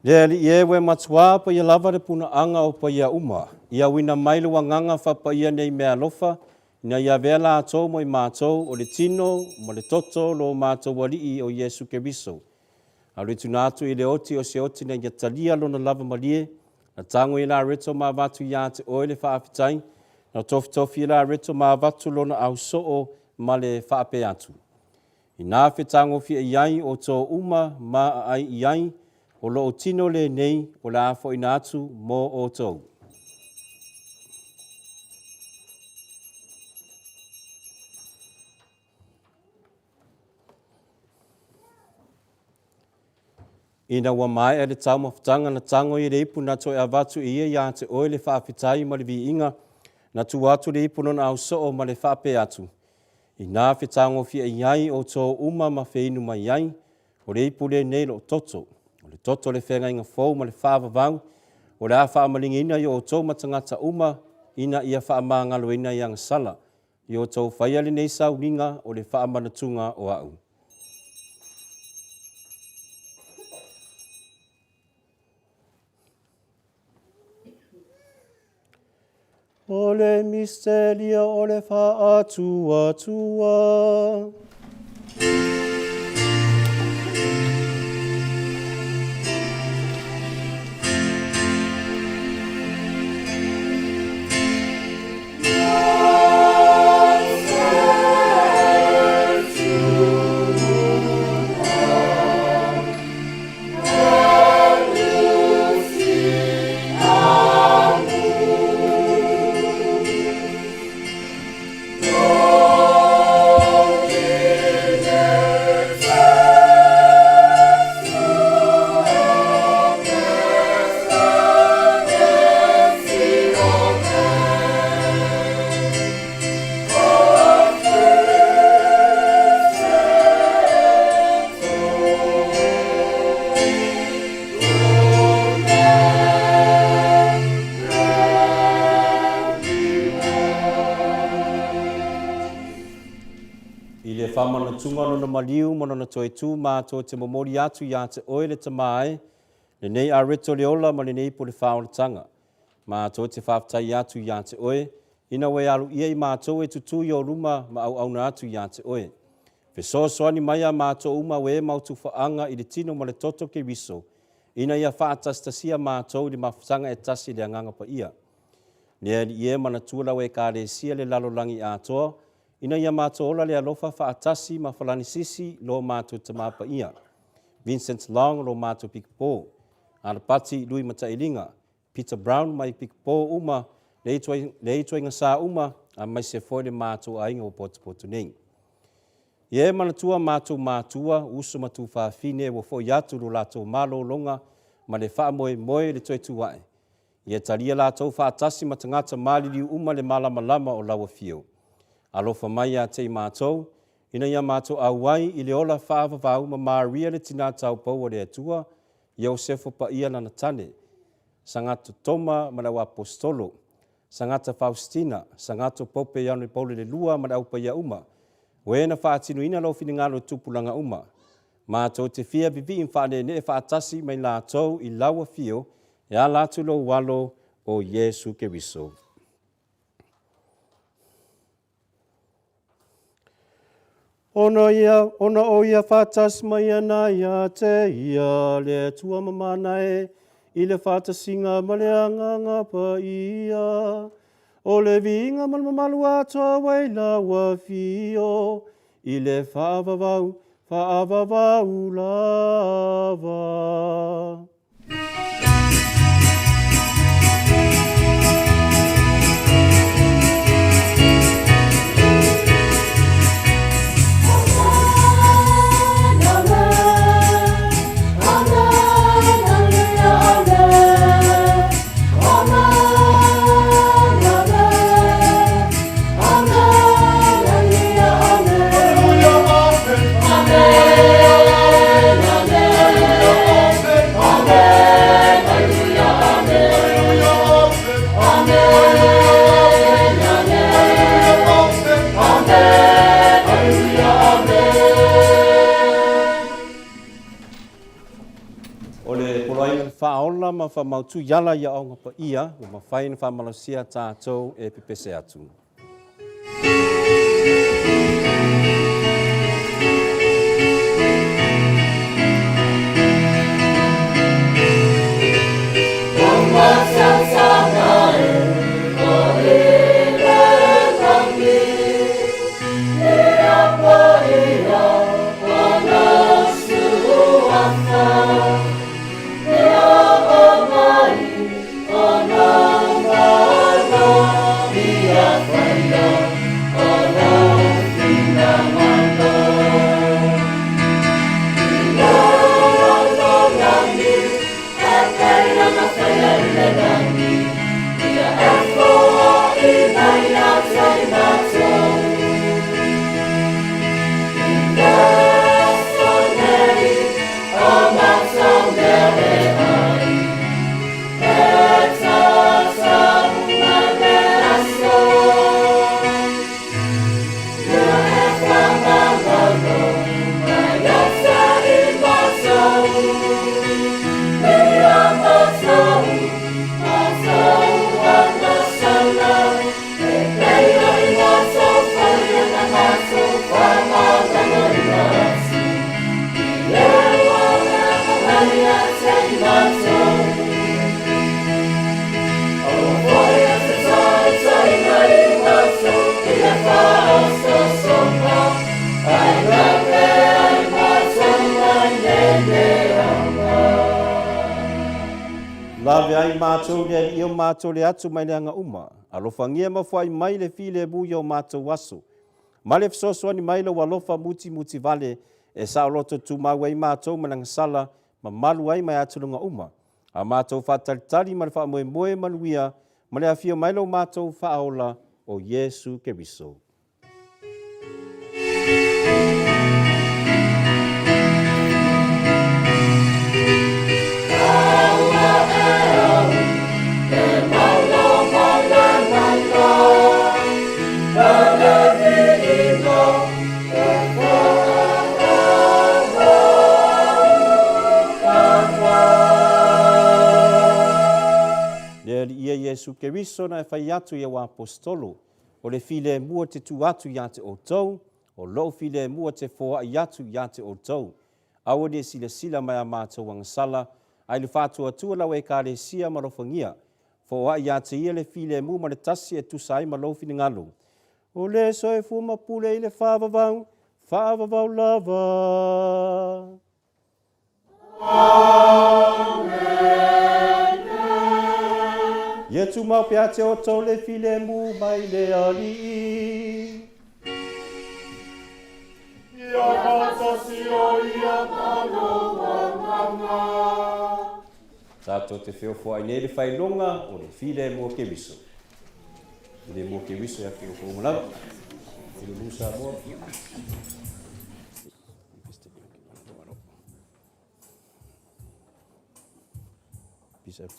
Le alii e ua e matuā paia lava le punaaga o paia uma, ia auina mai lou agaga faapaia nei meaalofa, ina ia avea latou mo i matou o le tino ma le toto o lo matou Alii o Iesu Keriso. A o le tuna atu i le oti o se oti ina ia talia lona lava malie, na tago i Lareto ma avatu iā te oe le faafetai, na tofitofi e Lareto ma avatu lona ausoo ma le faapea atu. Inā fetagofie i ai o tō uma ma aai i ai, o lou tino lenei o le a foʻina atu mō outou. Ina ua maea le taumafataga na tago i le ipu na toe avatu e ia iā te oe le faafetai ma le viiga, na tua atu le ipu lona ausoo ma le faapea atu, Inā fetagofie i ai outou uma ma feinu mai ai, o le ipu lenei lou toto, o le toto o le feagaiga fou ma le faavavau, o le a faamaligiina i outou ma tagata uma ina ia faamagaloina i agasala, i outou faia lenei sauniga o le faamanatuga o a'u. O le misteria o le faatuatua. I le faamanatuga o lona maliu ma lona toe tu matou te momoli atu ia te oe le Tama e, lenei areto le ola ma lenei pule faaolataga. Matou te faafetai atu ia te oe, ina ua e alu ia i matou e tutū i ou luma ma auauna atu ia te oe. Fesoasoani mai a matou uma ua e mau tufaaga i le tino ma le toto Keriso, ina ia faatasitasia matou i le mafutaga e tasi i le Agaga Paia. Le Alii e, manatua lau Ekalesia le lalolagi atoa, ina ia matou ola le alofa faatasi ma Falanisisi lo matou Tama Paia. Vincent Long lo matou Pikapo, Alapati Lui Matailiga, Peter Brown mai Pikapo uma, le ituaiga sa uma, aemaise foi le matou aiga ua potopoto nei. Ia e manatua matou matua, uso ma tuafafine ua foi atu lo latou malologa ma le faamoemoe i le toe tu ae. Ia talia latou faatasi ma tagata maliliu uma le malamalama o lau afio. Alofa mai ia te i matou, ina ia matou auai i le ola faavavau ma Maria le Tina Taupou o le Atua, Iosefa Paia lana tane, Sagato Toma ma le Auaposetolo, Sagata Faustina, Sagato Pope Ioane Paulo le Lua ma le Au Paia uma, o e na faatinoina lou finagalo i tupulaga uma. Matou te fia vivii ma faaneenee faatasi ma i latou i lau afio e ala atu lou alo o Iesu Keriso. Ona ia, ona o ia faatasi mai ana ia te ia le Atua mamana e, i le faatasiga ma le Agaga Paia. O le viiga ma le mamalu atoa ua i lau afio, i le faavavau, faavavau lava. O le poloaiga faaola ma faamautu i ala i aoga paia ua mafai ona faamalosia tatou e pepese atu. ai matou i le Alii o matou le atu mai leaga uma. Alofagia ma foai mai le filemu i o matou aso. Ma le fesoasoani mai lou alofa mutimuti vale e saoloto tumau ai matou ma le agasala ma malu ai mai atualuga uma. A matou faatalitali ma le faamoemoe manuia ma le afio mai lo matou Faaola o Iesu Keriso. Le Alii e Iesu Keriso na e fai atu i au Aposetolo, O le filemu te tuu atu ia te outou, o lou filemu te foai atu ia te outou. Aua ne i silasila mai a matou agasala, a i le faatuatua lau Ekalesia ma alofagia. Foai ia te ia le filemu ma le tasi e tusa ai ma lou finagalo. O le soifua ma pule i le faavavau, faavavau lava. Ia tumau pea te outou le filemu mai le Alii. Ia faatasi o ia ma lou agaga. Tatou te feofoai nei le faailoga o le filemu o Keriso. Filemu o Keriso ia te outou uma lava. Filemu Samoa. Peace out.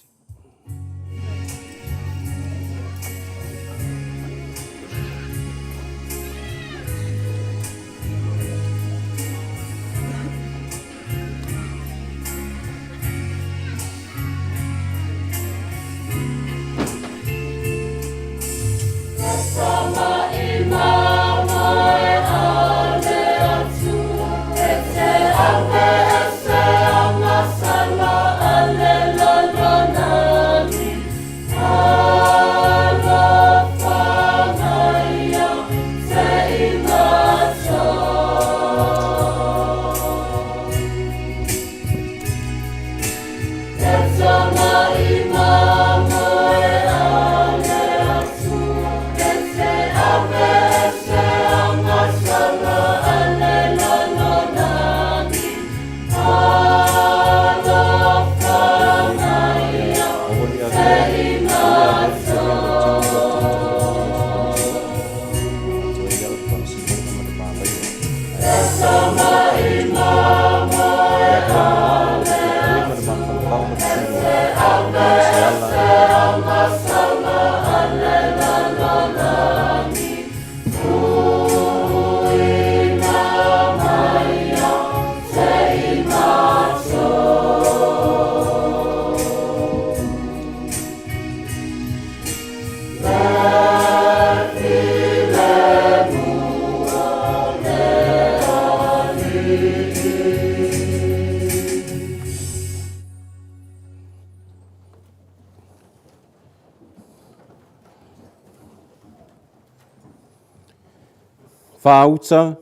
Faauta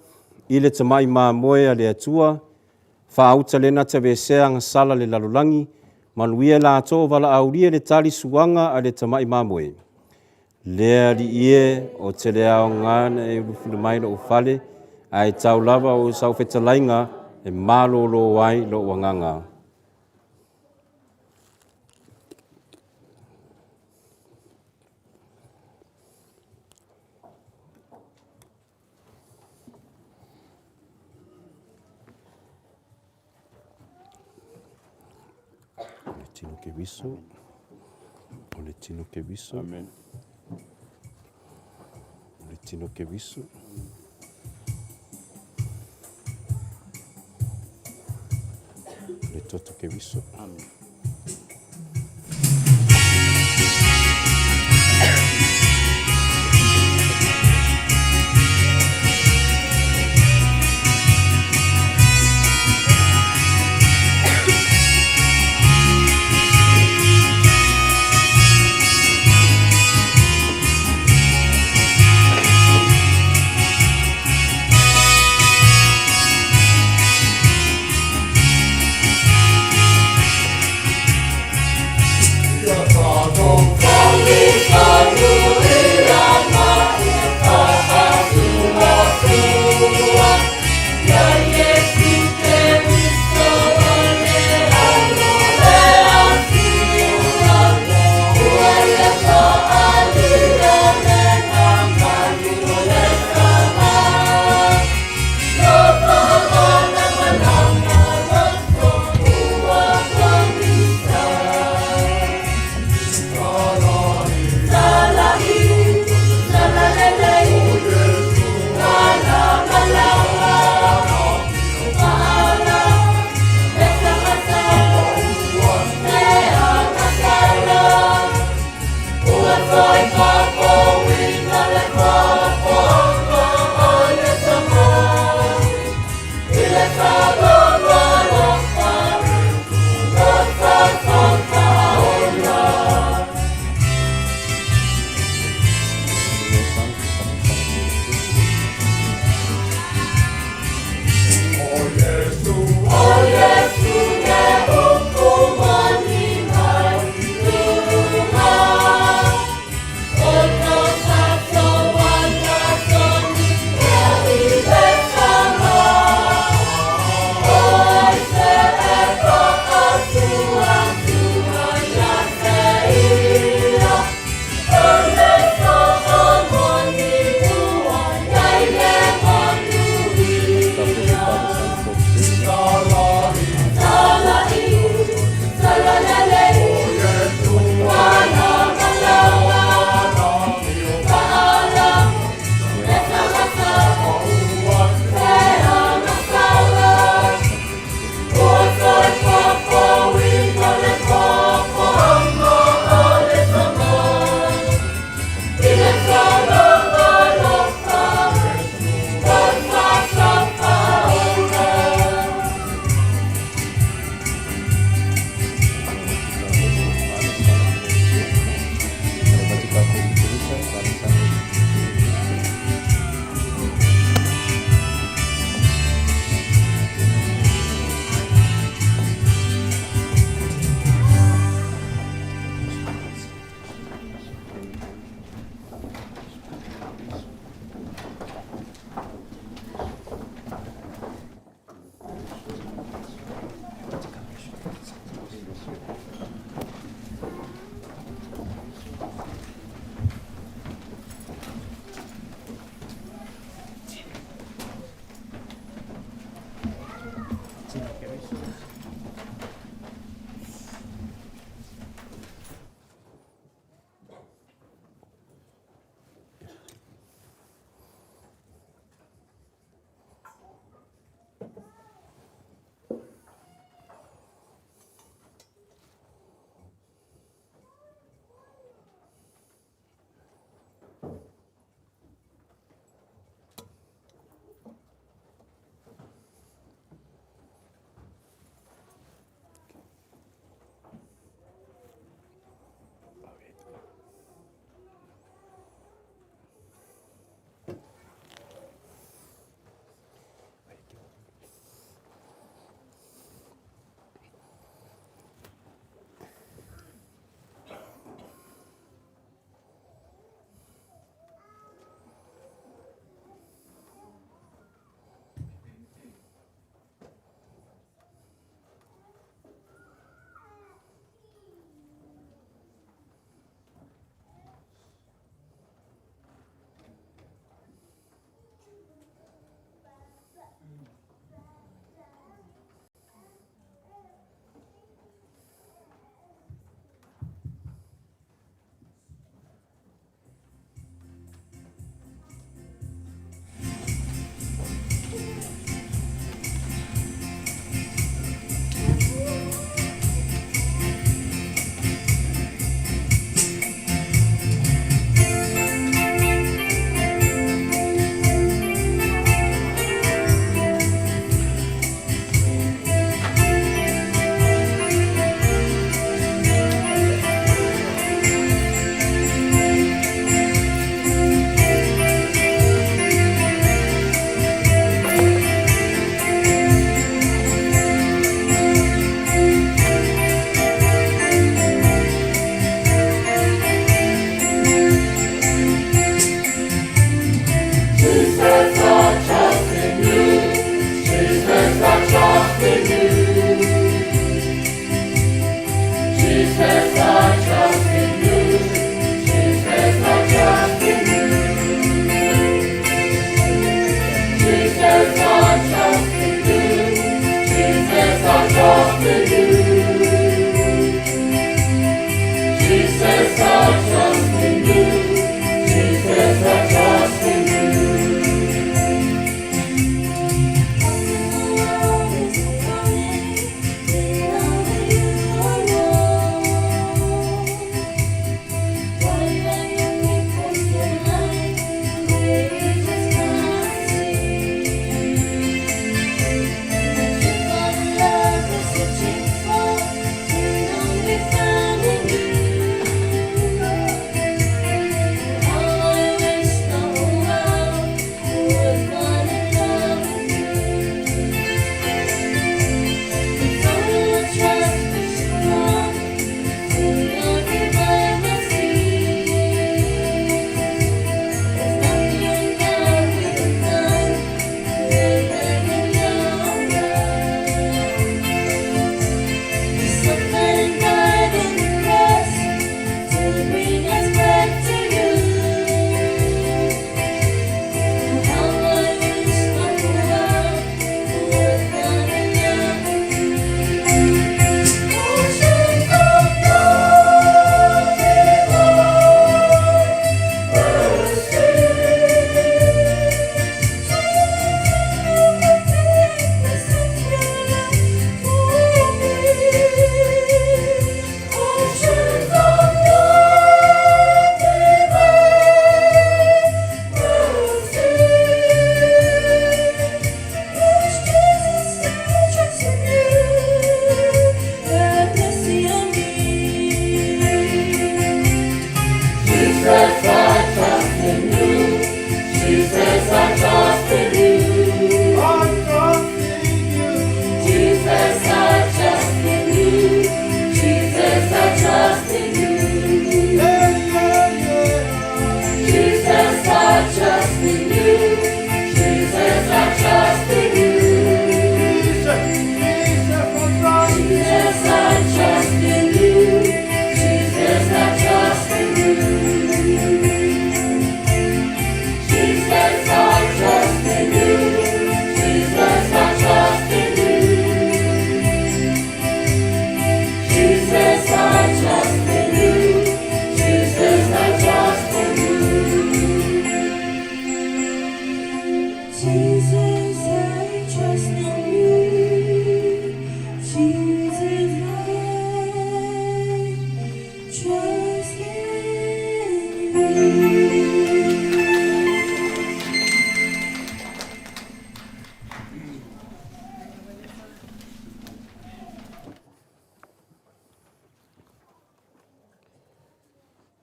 i le tamai mamoe a le Atua, faauta lena tavesea agasala le lalolagi, manuia latou o valaaulia le tali suaga a le tamai mamoe. Le Alii e, o te le aoga na e ulufulu mai lou fale, ae tau lava o sau fetalaiga e malōlō ai lou agaga. O le tino Keriso. O le tino Keriso. Amen. O le tino Keriso. O le toto Keriso. Amen.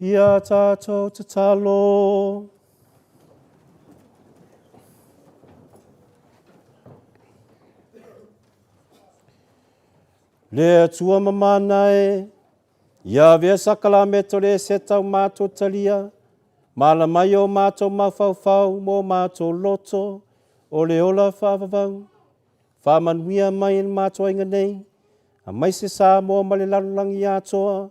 Ia tātou tatalo. Le Atua mamana e, ia avea sakalameta o le eseta o matou talia, ma ala mai o matou mafaufau ma o matou loto o le ola faavavau. Faamanuia mai i le matou aiga nei, aemaise Samoa ma le lalolagi atoa,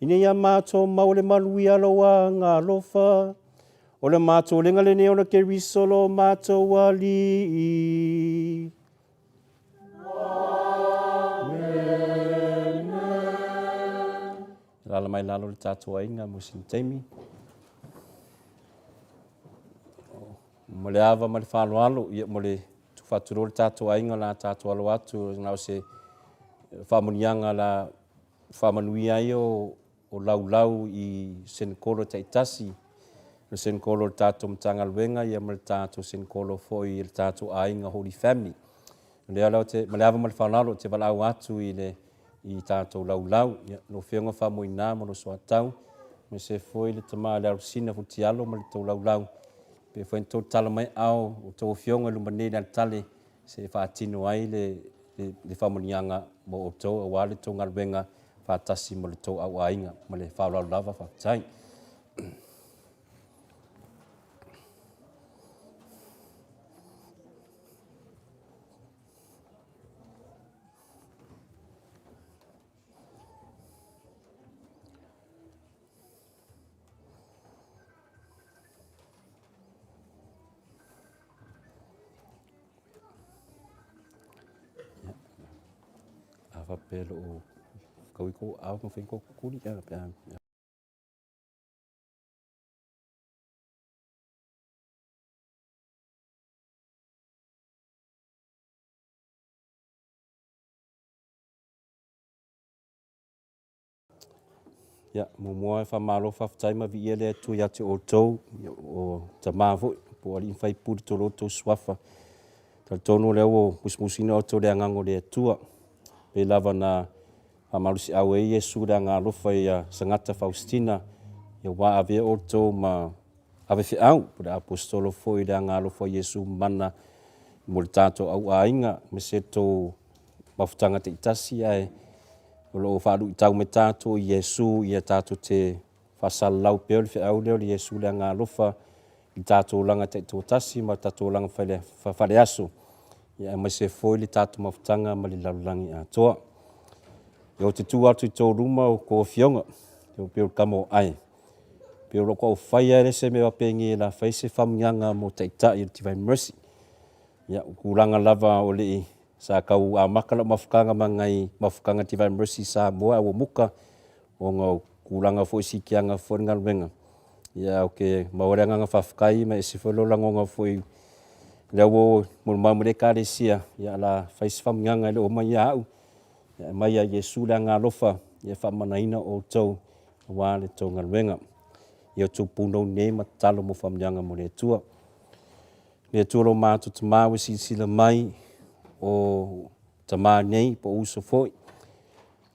ina ia matou maua le manuia o lou agaalofa. O le matou lega lenei ona Keriso lo matou Alii. Alaala mai lalo le tatou aiga mo sina taimi. Mo le ava ma le faaaloalo, ia mo le tuufaatulou le tatou aiga o le a tatou alo atu na o se faamanuiaga la faamanuia ai o laulau i Senikolo taitasi, o le Senikolo o le tatou Matagaluega ia ma le tatou Senikolo foi i le tatou aiga Holy Family. O lea la ou te, ma le ava ma le faaaloalo, ou te valaau atu i le i tatou laulau. Ia, lau Afioga Faumuina ma lou soatau, aemaise foi le tama le Alosina Futialo ma le tou laulau, pe foi na tou tala mai ao o tou afioga i luma nei i le alatale, se e faatino ai le, le, le faamanuiaga mo outou aua le tou galuega faatasi ma le tou auaiga. Ma le faaaloalo lava, faafetai. faapea o lo o tau i kou aao ma fai kou kuli pe a. Ia, muamua e faamalo faafetai ma viia le Atua ia te outou, o tama foi, po o alii ma faipule tolo outou suafa. Talitonu o lea ua musumusuina outou i le agaga o le Atua, pei lava na faamalosiau ai Iesu i le Agaalofa ia Sagata Faustina, ia ua avea outou ma ave feau, po o le Aposetolo foi i le Agaalofa o Iesu Mamana mo le tatou au aiga, aemaise le tou mafutaga taitasi, ae o lo o faaluitau mai tatou i Iesu ia tatou te faasalalau pea le feau lea o le Iesu le Agaalofa i le tatou olaga taitoatasi ma le tatou olaga faaleaso, ia aemaise foi le tatou mafutaga ma le lalolagi atoa. Ia ou te tu atu i tou luma o tou afioga, e pei o le tama o Ae, pei o lou tau fai lava lea o se mea faapenei o le a fai se faamanuiaga mo Taitai o le Divine Mercy. Ia, o tulaga lava o le i, sa tau amata lau mafutaga ma nai mafutaga Divine Mercy i Samoa ae ua muta ona o tulaga foi o siitiaga foi o le galuega. Ia ae ou te maua le agaga faafetai ma e ese foi lou lagona foi lea ua molimau mai le Ekalesia, ia o le a fai se faamanuiaga e le o omai ia au, ae aumai ia Iesu le Agaga Alofa e faamanaina outou aua le tou galuega. Ia outou punouni nei ma tatalo mo faamanuiaga mo le Atua. Le Atua lo matou Tama ua silasila mai o tama nei po o uso foi,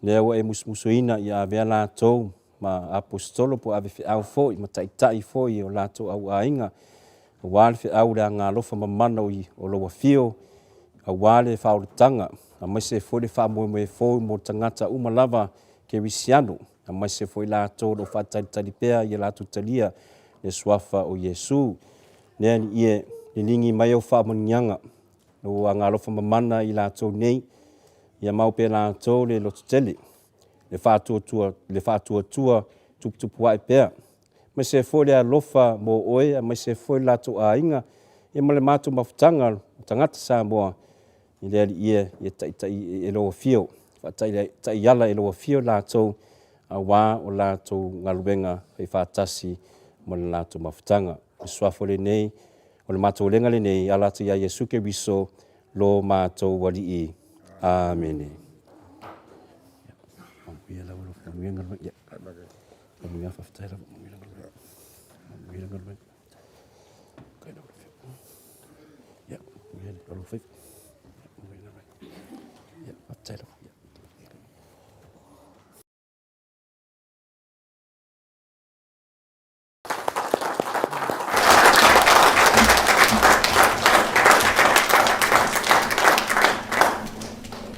lea ua e musumusuina ia avea latou ma aposetolo po o ave feau foi ma taitai foi o latou au aiga, aua le feau o le Agaalofa mamana o lou afio, aua le faaolataga, aemaise foi le faamoemoe fou mo tagata uma lava kerisiano, aemaise foi latou o lo o faatalitali pea ia latou talia le suafa o Iesu. Le Alii e, liligi mai au faamanuiaga, lou Agaalofa mamana i latou nei, ia mau pea e latou le lototele, le faatuatua, le faatuatua tuputupuae pea, aemaise foi le alofa mo oe, aemaise foi le latou aiga, ia ma le matou mafutaga o tagata Samoa, i le Alii e, ia taitai e lou afio, faataiala e lou afio latou, aua o latou galuega faifaatasi ma le latou mafutaga. O le suafa lenei, o le matou lega lenei, e ala atu ia Iesu Keriso lo matou Alii. Amene.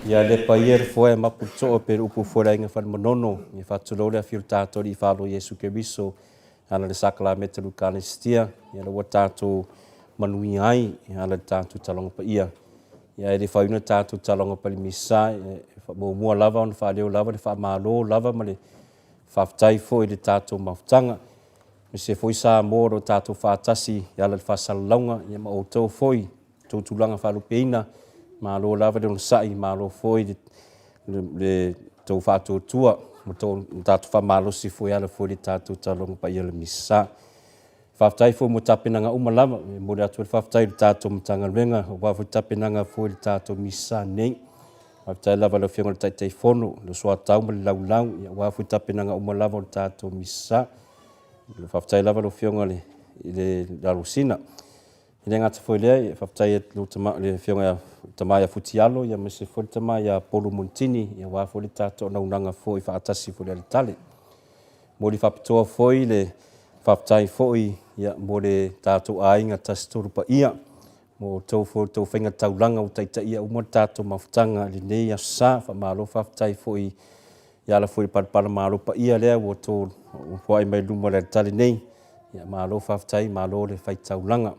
Ia le paia le foe mapu too pe upu foe le aiga Falemanono, ia faatulou le afio o le tatou Alii Faaloa Iesu Keriso, ala le sakalameta le Ukanistia, ia la ua tatou manuia ai, ia ala le tatou taloga paia. Ia e le faiuna tatou taloga palimisa, e muamua lava ona faaleo lava le faamalo lava ma le Faafetai foi i le tatou mafutaga, aemaise foi Samoa o lo o tatou faatasi e ala i le faasalalauga, ia ma outou foi i outou tulaga faalupeina. Malo lava le onosai, malo foi le, le, le tou faatuatua ma le tatou faamalosi foi e ala foi i le tatou taaloga paia o le Misa. Faafetai foi mo tapenaga uma lava. E momoli atu foi le faafetai i le tatou Matagaluega aua foi tapenaga foi i le tatou Misa nei. Faafetai lava i lau Afioga i le Taitaifono, le soatau ma le laulau, aua foi tapenaga uma lava o le tatou Misa. Faafetai lava lau Afioga i le Alosina. E le gata foi i lea, faafetai i le Afioga ia Tama ia Futialo, aemaise foi le Tama ia Polu Munitini, aua foi le tatou auaunaga foi faatasi foi i le alatale. Momoli faapitoa foi le faafetai foi mo le tatou aiga Tasi Tolu Paia, mo outou foi outou faiga taulaga ua taitaia uma le tatou mafutaga i lenei Aso Sa. Faamalo faafetai foi e ala foi i le palapala malo paia lea ua outou foai mai luma o le alitale nei. Ia malo faafetai, malo le fai taulaga.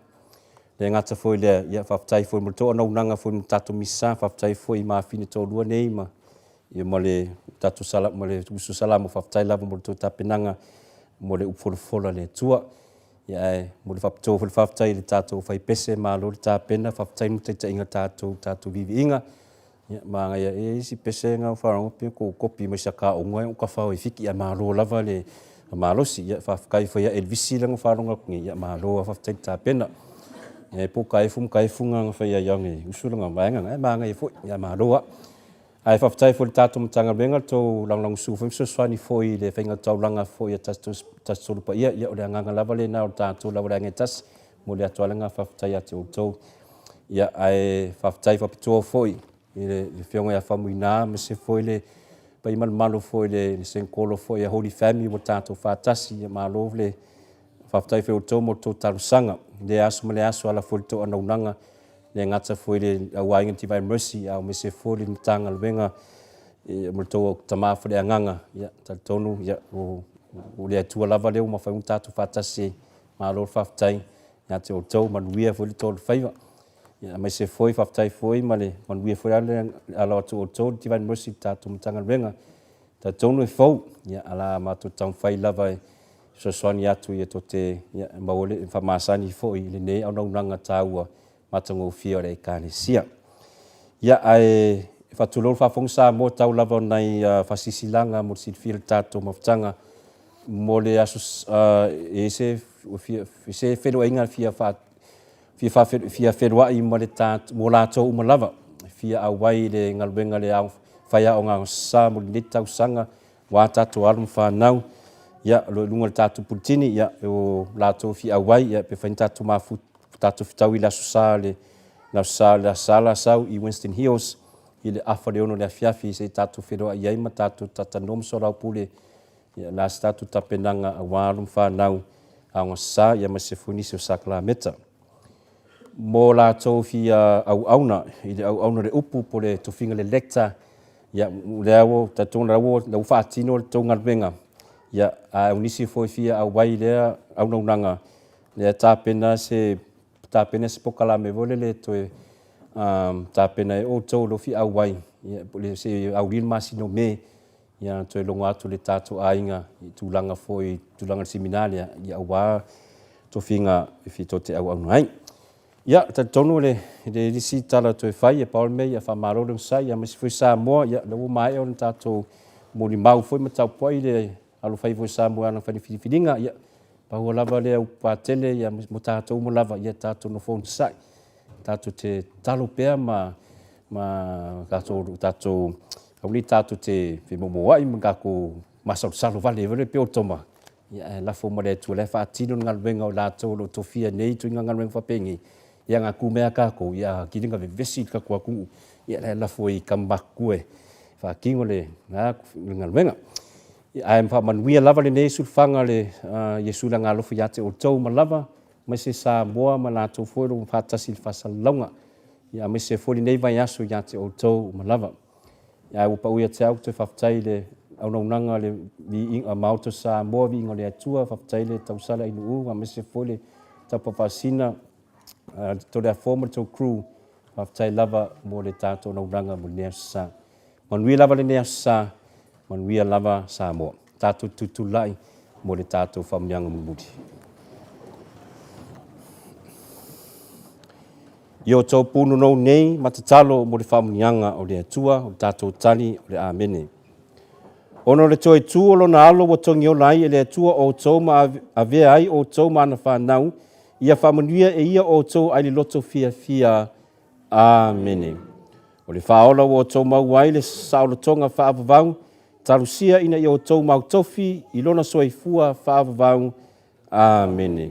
Le gata foi lea, ia faafetai foi mo le tou auaunaga foi mo le tatou Misa, faafetai foi i mafine toalua nei ma ia ma le tatou sala ma le uso Salamo, faafetai lava mo le tou tapenaga mo le upu folafola a le Atua. Ia ae momoli faapitoa foi le faafetai i le tatou faipese, malo le tapena, faafetai mo taitaiga tatou tatou viiviiga. Ia, manaia e isi pese na faalogo pe ko kopi mai sa ka onga o ka fao e fiki a malo lava le malosi. Ia, faafetai foi ia Elvisi lana faalogo atu nei, ia malo faafetai le tapena. Ia po ka efu ma ka efu na fai ai ane usu lana vaega na, e manaia foi, ia malo lava. Ae faafetai foi i le tatou Matagaluega le tou lagolagosua foi ma fesoasoani foi i le faiga taulaga foi a Tasi Tolu Paia. Ia o le agaga lava lena o le tatou lava le aiga e tasi. Momoli atu lava le agaga faafetai ia te outou. Ia ae faafetai faapitoa foi i le Afioga ia Faumuina aemaise foi le paia ma le mamalu foi i le Senikolo foi a Holy Family ua tatou faatasi. Ia malo le faafetai foi i outou mo le tou talosaga i lea aso ma lea aso e ala foi i le tou anaunaga le gata foi i le au aiga Divine Mercy, a aemaise foi le Matagaluega ma le tou tama faaleagaga. Ia, talitonu ia, o le Atua lava lea ua mafai ona tatou faatasi ai. Malo le faafetai ia te outou, manuia foi le tou alofaiva. Ia, aemaise foi, faafetai foi ma le manuia foi le alo atu o outou le Divine Mercy i le tatou Matagaluega. Talitonu e fou, ia, a la matou taumafai lava e fesoasoani atu ia tou te ia, maua le faamasani foi i lenei auaunaga taua matagofie o le Ekalesia. Ia, ae faatulou le faafofoga Samoa tau lava o nai faasilasilaga mo le silafia i le tatou mafutaga mo le aso e i se se feiloaiga fia fa fia fia feiloai ma le mo latou uma lava fia auai i le galuega le ao fai aoga sa mo lenei tausaga Ua tatou alo ma fanau, ia, o lo o i luga o le tatou puletini, ia, o latou fia auai, ia, pe fai ni tatou mafuta, tatou fetau i le Aso Sa, le Aso Sa, le Aso Sa la sau i Winston Hills, i le afa le 6 i le afiafi, se i tatou feiloai ai ma tatou talatalanoa ma soalaupule, ia, o le a se tatou tapenaga aua alo ma fanau, Aoga Sa, ia, aemaise foi nisi o sakalameta. Mo latou fia auauna i le auauna o le upu po o le tofiga le lector, ia, o lea ua talitonu la ua, la ua faatino le tou galuega, ia, a o nisi foi fia auai i lea auaunaga, lea tapena se, tapena se polokalame foi lele e toe um, tapena ai outou o lo o fia auai, ia, se i auli le masina o Me, ia toe logo atu le tatou aiga i tulaga foi, tulaga o le seminar lea, ia aua tofiga e fia tou te auauna ai. Ia, talitonu le, le isi tala toe fai, e pau le mea ia faamalo le onosai, ia aemaise foi Samoa, ia lea ua maea ona tatou molimau foi ma tapuai le alofaiva foi Samoa i ana fai filifiliga, ia pau lava lea upu patele ia mo tatou uma lava, ia tatou nofo onosai, tatou te tatalo pea ma ma tatou tatou aua ne i tatou te femomoai ma tatou masalosalo vale foi lea pei o Toma, Ia, ae lafo ma le Atua la e faatino le galuega o i latou o lo o tofia nei ituaiga galuega faapenei, ia na tu mai lava tatou, ia atili na vevesi le tatou atunuu, ia la e lafo i tama matutua e faatino le galuega. Ia, ae faamanuia lava lenei sulufaga o le Iesu i Lana alofa ia te outou uma lava, aemaise Samoa ma latou foi o lo o faatasi i le faasalalauga, ia aemaise foi lenei vaiaso ia te outou uma lava. Ae ua pau ia te au toe faafetai i le auaunaga a le Viiga Maota o Samoa, Viiga o le Atua, faafetai le tausala i Nu'u, aemaise foi le Tapa Faasina, Toleafoa ma le tou crew, faafetai lava mo le tatou auaunaga mo lenei aso sa. Manuia lava lenei aso sa, manuia lava Samoa. Tatou tutulai mo le tatou faamanuiaga mulimuli. I outou punonou nei ma tatalo mo le faamanuiaga o le Atua, o le tatou tali o le Amene. Ona o le toe tu o lona alo ua togiola ai e le Atua outou ma avea ai outou ma ana fanau, ia faamanuia e ia outou ai le loto fiafia. Amene. O le faaola ua outou maua ai le saolotoga faavavau, talusia ina ia outou mautofi i lona soifua faavavau. Amene.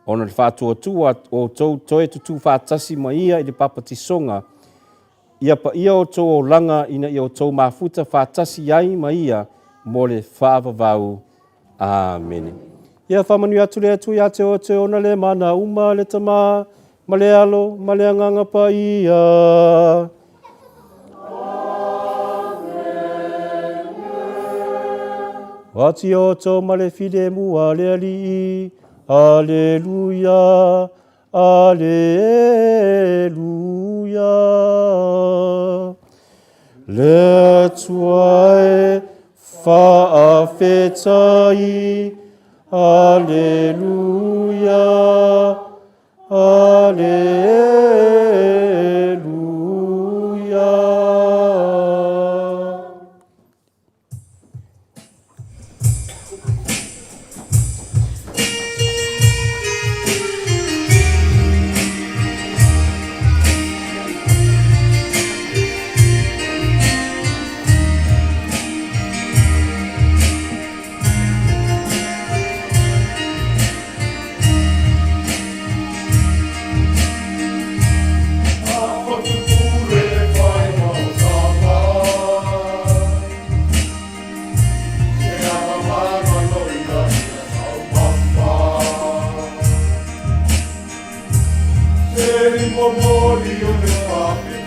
Ona o le faatuatua o outou toe tutū faatasi ma ia i le papatisoga, ia paia outou olaga ina ia outou mafuta faatasi ai ma ia mo le faavavau. Amene. Ia faamanuia atu le Atua ia te oe ona le mana uma, le Tama, ma le Alo, ma le Agaga Paia. Oati outou ma le filemu a le Alii. Aleluia, Aleluia. Le Atua e faafetai. Aleluia. Aleluia. Momoli o le faafetai.